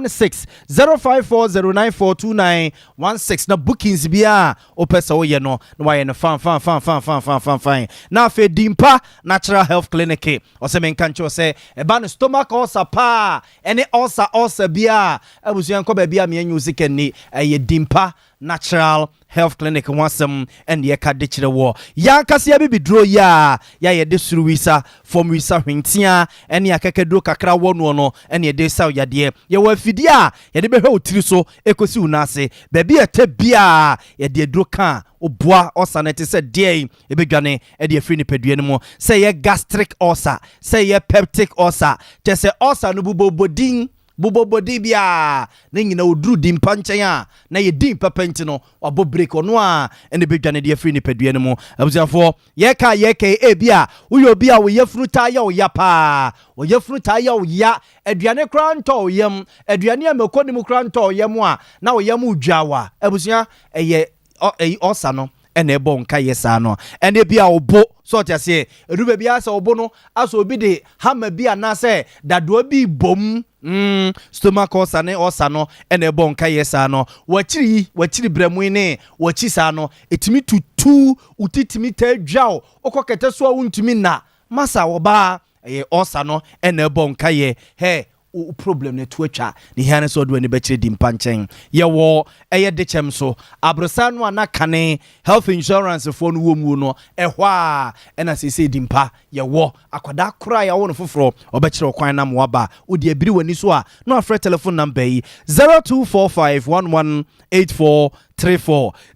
16 0540 9429 16 na bookings biara a wopɛ sɛ woyɛ no na wayɛ no fan fan fan fan fan fan fan fan. Na afei Dimpa Natural Health Clinic ɔsɛ menka nkyerɛ wo sɛ ɛba no stomach ulcer paa ɛne ulcer ulcer biara a Abusua nkɔ baabi a meanyi wo sika nni. Ɛyɛ Dimpa Natural Health Clinic ho asɛm na yɛka de kyerɛ woɔ. Yɛn ankasa yɛn abibiduro yi a yɛ a yɛde soro wisa, fam wisa, hwenteaa ne akakaduro kakra wɔ noɔ no na yɛde resa wo yadeɛ. Yɛwɔ afidie a yɛde bɛhwɛ wo tiri so kɔsi wo nan ase. Baabi a ɛtɛ biara yɛde aduro ka a, woboa ɔsa no ɛte sɛ deɛn ɛbɛdwane de afiri nipadua no mu. Sɛ ɛyɛ gastric ulcer, sɛ ɛyɛ peptic ulcer, kyerɛ sɛ ulcer no bobɔbɔ din Bobɔbɔ din biara ne nyina ɔduru din pa nkyɛn a na yɛ din papa nti no wabɔ break ɔno a ɛna ɛbɛdwane de afiri nipadua no mu. Abusuafoɔ yɛka a yɛka yi ebi a woyɛ obi a wo yafunu taa yɛ wo ya paa, wo yafunu taa yɛ wo ya, aduane koraa ntɔ wo yam, aduane a mako nni mu koraa ntɔ wo yam a na wo yam redwa wo a, abusua ɛyɛ ɛyi ɔsa no ɛna ɛbɔ nka yɛ saa no ɛna ebi a ɔbo so ɔte aseɛ ɛdu baabi a sɛ ɔbo no asɛ obi de hama bi anaasɛ dadoa bi bom mm, stomach ulcer ne ulcer no ɛna ɛbɔ nka yɛ saa no wakyiri yi wakyiri brɛmu yi ne wakyi saa no ɛtumi tutu wo ti tumi taa dwa wo wokɔ kɛtɛ so a wontumi nna masa wɔbaa ɛyɛ ulcer no ɛna ɛbɔ nka yɛ hɛ Wo problem no to atwa. Ne hia ne sɛ ɔde w'ani bɛkyerɛ Dimpa nkyɛn. Yɛwɔ ɛyɛ dekyɛm so. Aborosan no a na kane health insurance foɔ no wɔ muo no, ɛhɔ a ɛna seesei Dimpa yɛwɔ. Akwadaa koraa a yɛawo no foforɔ, ɔbɛkyerɛ wo kwan na ama woaba. Wode abiri w'ani so a, na wafrɛ telephone number yi, 0245118434,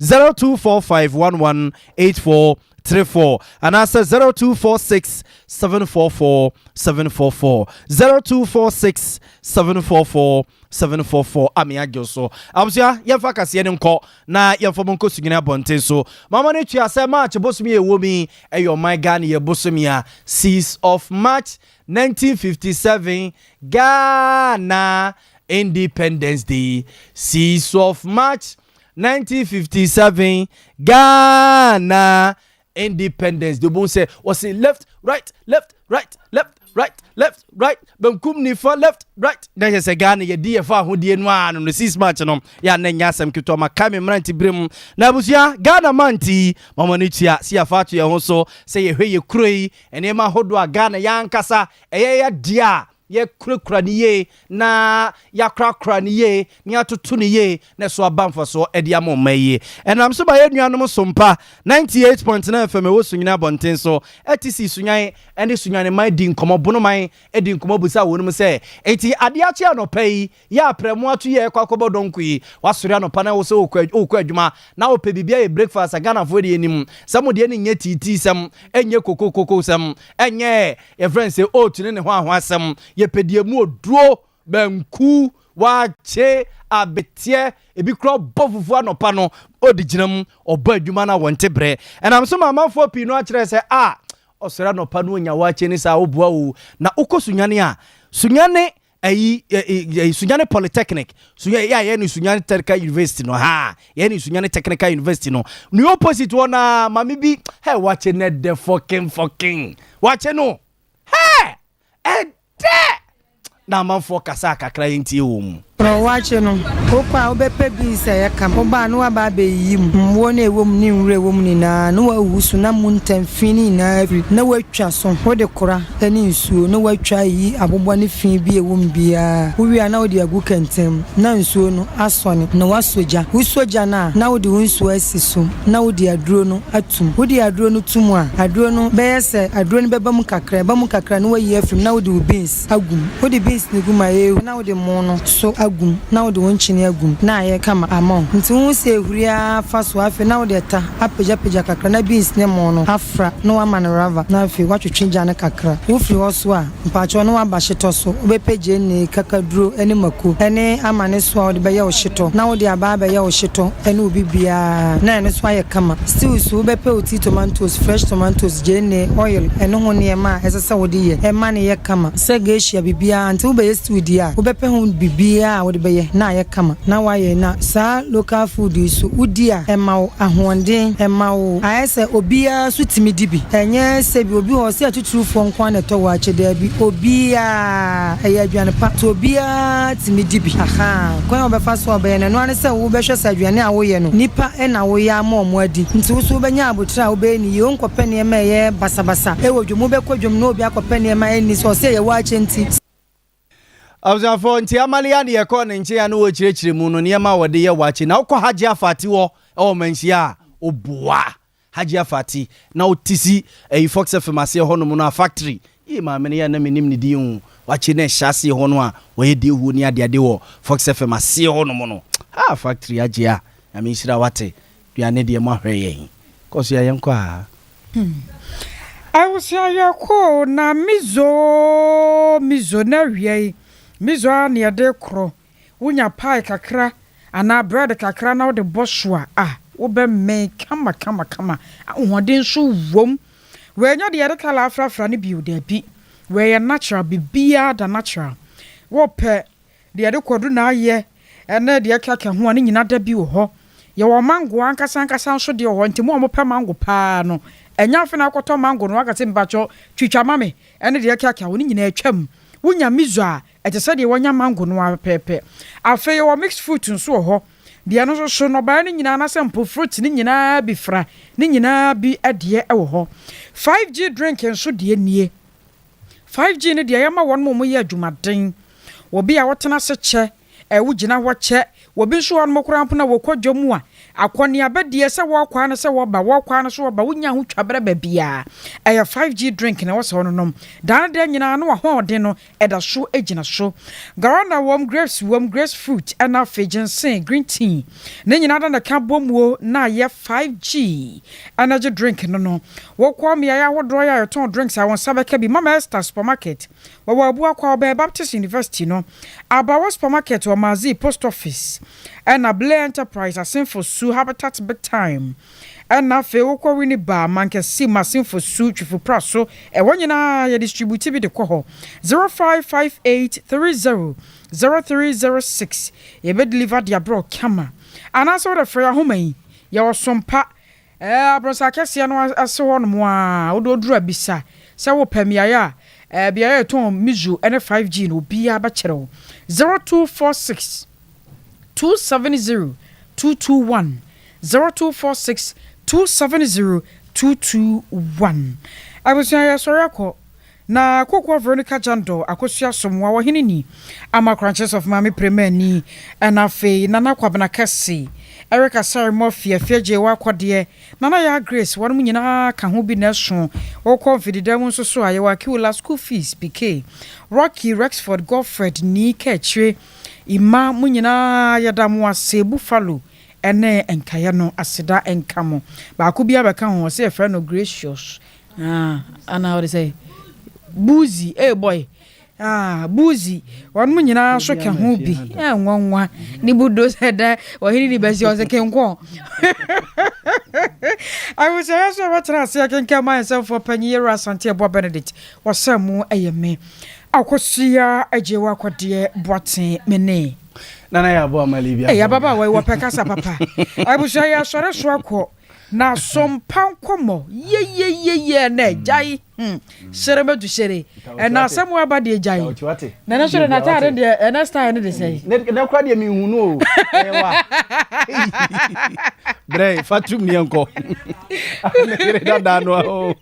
0245118434. 34 anaasɛ 0246 744 744 0246 744 744 ame agye so abusua yɛmfa kaseɛ no nkɔ na yɛmfa mo nkɔ sunyini abɔnten so mama no tua sɛ March bosome yɛ wɔ mi ɛyɛ ɔman Ghana yɛ bosome a 6 of March 1957 Ghana Independence Day 6 of March 1957 Ghana Independence Day wobɛhu sɛ wɔse left right left right left right left right benkum nifa left right na kyerɛ sɛ Ghana yɛdi yɛfa ahodie no a no no 6 March no yɛ a na ɛnyɛ asɛm ketewa ma kae me mmerante berɛ mu na abusua Ghana manti mama no tua sɛ yɛafa ato yɛn ho so sɛ yɛhwɛ yɛ kuro yi nneɛma ahodoɔ a Ghana yɛ ankasa ɛyɛ yɛ deɛ a yɛkurakura no yie na yɛakorakora no yie na yɛatoto no yie na ɛso aba mfasoɔ de ama ɔman yi. Ɛnam so ma yɛn nuanom Sompa 98.9 FM ɛwɔ Sunyani abɔnten so te sii Sunyan ne Sunyani man di nkɔmmɔ, Bono man di nkɔmmɔ bisaa wɔnom sɛ, Enti adeɛ akye anɔpa yi, yɛ a prɛmo ato yi a yɛkɔ akɔbɔ dɔnko yi, woasɔre anɔpa na wo sɛ wokɔ adwuma na wopɛ biribi ayɛ breakfast a Ghanafoɔ deɛ nim sɛ mo deɛ no nyɛ tiitii sɛm, ɛnyɛ koko koko sɛm, ɛnyɛ Yɛfrɛ no sɛ oat ne ne ho ahoasɛm. Yɛpɛ deɛ mu oduro, banku, waakye, abeteɛ, ebi koraa ɔbɔ fufuo anɔpa no, ɔde gyina mu, ɔbɔ adwuma no a wɔnte brɛ. Ɛnam so ma amanfoɔ pii no akyerɛ sɛ a ɔsɔre anɔpa no ɔnya waakye ne saa ɔboa o. Na wokɔ Sunyani a, Sunyani Ayi ɛ Sunyani Polytechnic, Sunyani yɛ a yɛ ne Sunyani Technical University no ha, yɛ ne Sunyani Technical University no. Ne opposite hɔ na maame bi, hɛ wakye ne dɛ fɔkin fɔkin. Wakye no, hɛ ɛdɛ. Na amanfoɔ kasa kakra yɛn tie wɔn mu. Korɔ wakye no, wokɔ a wobɛpɛ beans a ɛyɛ kama. Woba a na woaba abɛyiyi mu, mmoɔ no a ɛwɔ mu ne nwura a ɛwɔ mu nyinaa na woahuhu so na mu ntam fi no nyinaa afiri na woatwa so. Wode kora. ne nsuo na woatwa ayi aboboa ne fi bi a ɛwɔ mu biara. Wowie a na wode agu kɛntɛn mu na nsuo no asɔne na woasɔ gya. Wosɔ gya no a na wode wo nsuo asi so na wode aduro no ato mu. Wode aduro no to mu a, aduro no bɛyɛ sɛ aduro no bɛba mu kakra, ɛba mu kakra a na woayi afiri mu na wode wo beans agu mu. Wode beans no gu mu a ɛrehu na wode mo no so agu mu na wode wo nkyene agu mu na ayɛ kama ama wo. Nti wohu sɛ ɛhuri ara fa so a afei na wode ɛta apagyapagya kakra na beans ne mo no afra na woama no rava na afei woatwetwe gya no kakra. Wofiri hɔ so a, mpakyɛw na woaba hyetɔ so. Wobɛpɛ gyeene, kakaduro ne mako ne amane so a wode bɛyɛ wo hyetɔ na wode aba abɛyɛ wo hyetɔ ne wo bibiara na ɛno nso ayɛ kama. Stew so, wobɛpɛ wo tea tomatoes, fresh tomatoes, gyeene, oil ne ho nneɛma a ɛsɛ sɛ wode yɛ ma no yɛ kama sɛ geisha biribiara nti wobɛyɛ stew deɛ a, wobɛpɛ ho biribiara a wode bɛyɛ na ayɛ kama na woayɛ na saa local food yi so wodi a ɛma wo ahoɔden, ɛma wo ayɛ sɛ obiara nso tumi di bi. Ɛnyɛ sɛ bi obi wɔ hɔ ɔse atitirifoɔ nko ara na ɛtɔ waakye, daabi, obiara, ɛyɛ aduane pa nti obiara tumi di bi. Ahaa, kwan a wobɛfa so a wobɛyɛ no ɛno ara ne sɛ wobɛhwɛ sɛ aduane a woyɛ no nnipa na woyɛ ama wɔn adi nti wo nso wobɛnya aboterɛ a wobɛyɛ no yie, wonkɔpɛ nneɛma a ɛyɛ basabasa wɔ dwam, wobɛkɔ dwam na obi akɔpɛ nneɛma a ɛnni sɛ ɔse ɛyɛ waakye nti. Abusuafoɔ, nti Amalia ne yɛkɔɔ ne nkyɛn a na ɔrekyerɛkyerɛ mu no nneɛma a wɔde yɛ wakye. Na wokɔ Hajji Afati hɔ wɔ Manhyia a, ɔboa. Hajji Afati, na ɔte si ɛyi Fox FM aseɛ hɔ nom no a factory. Yie maame no yɛ a na mennim ne din o. Wakye na ɛhyɛ aseɛ hɔ no a wɔyɛ dehuo ne adeade wɔ Fox FM aseɛ hɔ nom no. Ah factory Hajji a, Nyame nhyira wo ate. Duane deɛ moahwɛ yɛn. Kɔ so yɛ yɛnkɔ aa. Hmm. Abusua yɛkɔ o na mizo oo mizo na awia yi mizo ara na yɛde korɔ wonya pie kakra anaa bread kakra na wode bɔ so a ah wobɛmee kama kama kama ahoɔden nso wom wei nyɛ deɛ yɛde colour afrafra no bio daabi wei yɛ natural biribiara da natural wopɛ Deɛ yɛde kwadu na ayɛ ne deɛ ɛkeka ho a, ne nyinaa da bi wɔ hɔ. Yɛwɔ mango ankasa ankasa nso deɛ wɔ hɔ, nti mo a mopɛ mango paa no, ɛnyɛ afei na akɔtɔ mango no waka sɛ mepakyɛw twitwa ma me ne deɛ ɛkeka ho, ne nyinaa atwam. Wonya miso a, ɛte sɛ deɛ wanya mango no ara pɛpɛɛpɛ. Afei yɛwɔ mixed fruit nso wɔ hɔ, deɛ ɛno nso so nnɔbaeɛ no nyinaa anaasɛ mpo fruit no nyinaa bi fra, ne nyinaa bi deɛ wɔ hɔ. 5G drink nso deɛ nie. 5G no deɛ ɛyɛ ma wɔn a wɔyɛ adwumaden, wɔbi a wɔtena ase kyɛ, wogyina hɔ kyɛ, wɔbi nso wɔ hɔnom koraa mpo na wɔkɔ dwa mu a, akɔneaba deɛ sɛ wɔrekɔ ara ne sɛ wɔba, wɔrekɔ ara ne sɛ wɔba, wonya ho twaberɛ baabiara. Ɛyɛ 5G drink na ɛwɔ sɛ wɔnonom. Daa ne daa nyinaa na w'ahoɔden no ɛda so gyina so. Guarana wom, grapes wom, grace fruit ɛna afei ginseng, green tea. Ne nyinaa da na ɛka bɔ muo na ayɛ 5G energy drink no no. Wokɔ mmeaeɛ ahodoɔ a yɛtɔn drinks a wo nsa bɛka bi. Mama Esther Supermarket, wɔwɔ Abuakwa, ɔbɛn Baptist University no. Abawo Supermarket wɔ Mazi Post Office, ɛna Blair Enterprise, Asenfo Su, Habitat Big Time. Ɛna afei wokɔ Winneba, Mankessim, Asenfo Su, Twifo Praso, ɛhɔ nyinaa yɛ distribute bi de kɔ hɔ. 0558 30 0306 yɛbɛ deliver de abrɛ wo kama. Anaasɛ wode frɛ yɛn ahoma yi, yɛwɔ Sompa, Ɛɛ, abrɔsan akɛseɛ no ase hɔ nom ara, wode oduru a bisa sɛ wopɛ mmeaeɛ a, ɛɛ, beaeɛ a yɛtɔn Mizu ne 5G no, obiara bɛkyerɛ wo. 0246 270 221, 0246 270 221. Abusua, yɛresɔre akɔ. Na Kokoa Veronica Jandor, Akosua Asomoah, Ɔhene ni, Ama Korankye Sɔfo Maame Premani, ɛna afei Nana Kwabena Kɛse, Eric Asare Murphy, Afia Gyewaa Kɔdeɛ, Nana Yaa Grace, wɔnom nyinaa ka ho bi na ɛso. Wokɔ mfidida mu nso so a, yɛwɔ Akiwula School Fees, PK, Rocky, Rexford, Godfred, Nii, Kaakyire, Emma, mo nyinaa yɛda mo ase, Buffalo ne nkaeɛ no, aseda nka mo. Baako bi abɛka ho, ɔse yɛfrɛ no Gracious. Ah, ana ɔde sɛ buzi ee boy ah buzi wɔn mu nyinaa nso ka ho bi ɛ nwanwa ne bu do sɛ dɛ ɔhene ni bɛsi ɔsɛ kenkɔn abusua so ɛbɛtena ase akenkan ma nsɛmfoɔ panyin yɛwura Asante Ɛboa Benedict wɔsɛ mu ɛyɛ me akɔsua agye wɔ akɔdeɛ boaten me ne nana yɛ aboa ma libia ɛyɛ ababaawa yi wɔpɛ kasa papa abusua yɛ asɔre so akɔ Na sompa nkɔmmɔ yeyeyeye ɛnɛ gyae hmm hyere mɛtu hyere ɛna asɛm aba deɛ gyae na ɛno nso de n'ataade deɛ ɛnɛ style no de sɛn. Ne ne kora deɛ mehu no o ɛyɛ wa brɛ fa tum ne yɛnkɔ ne yere dada no o.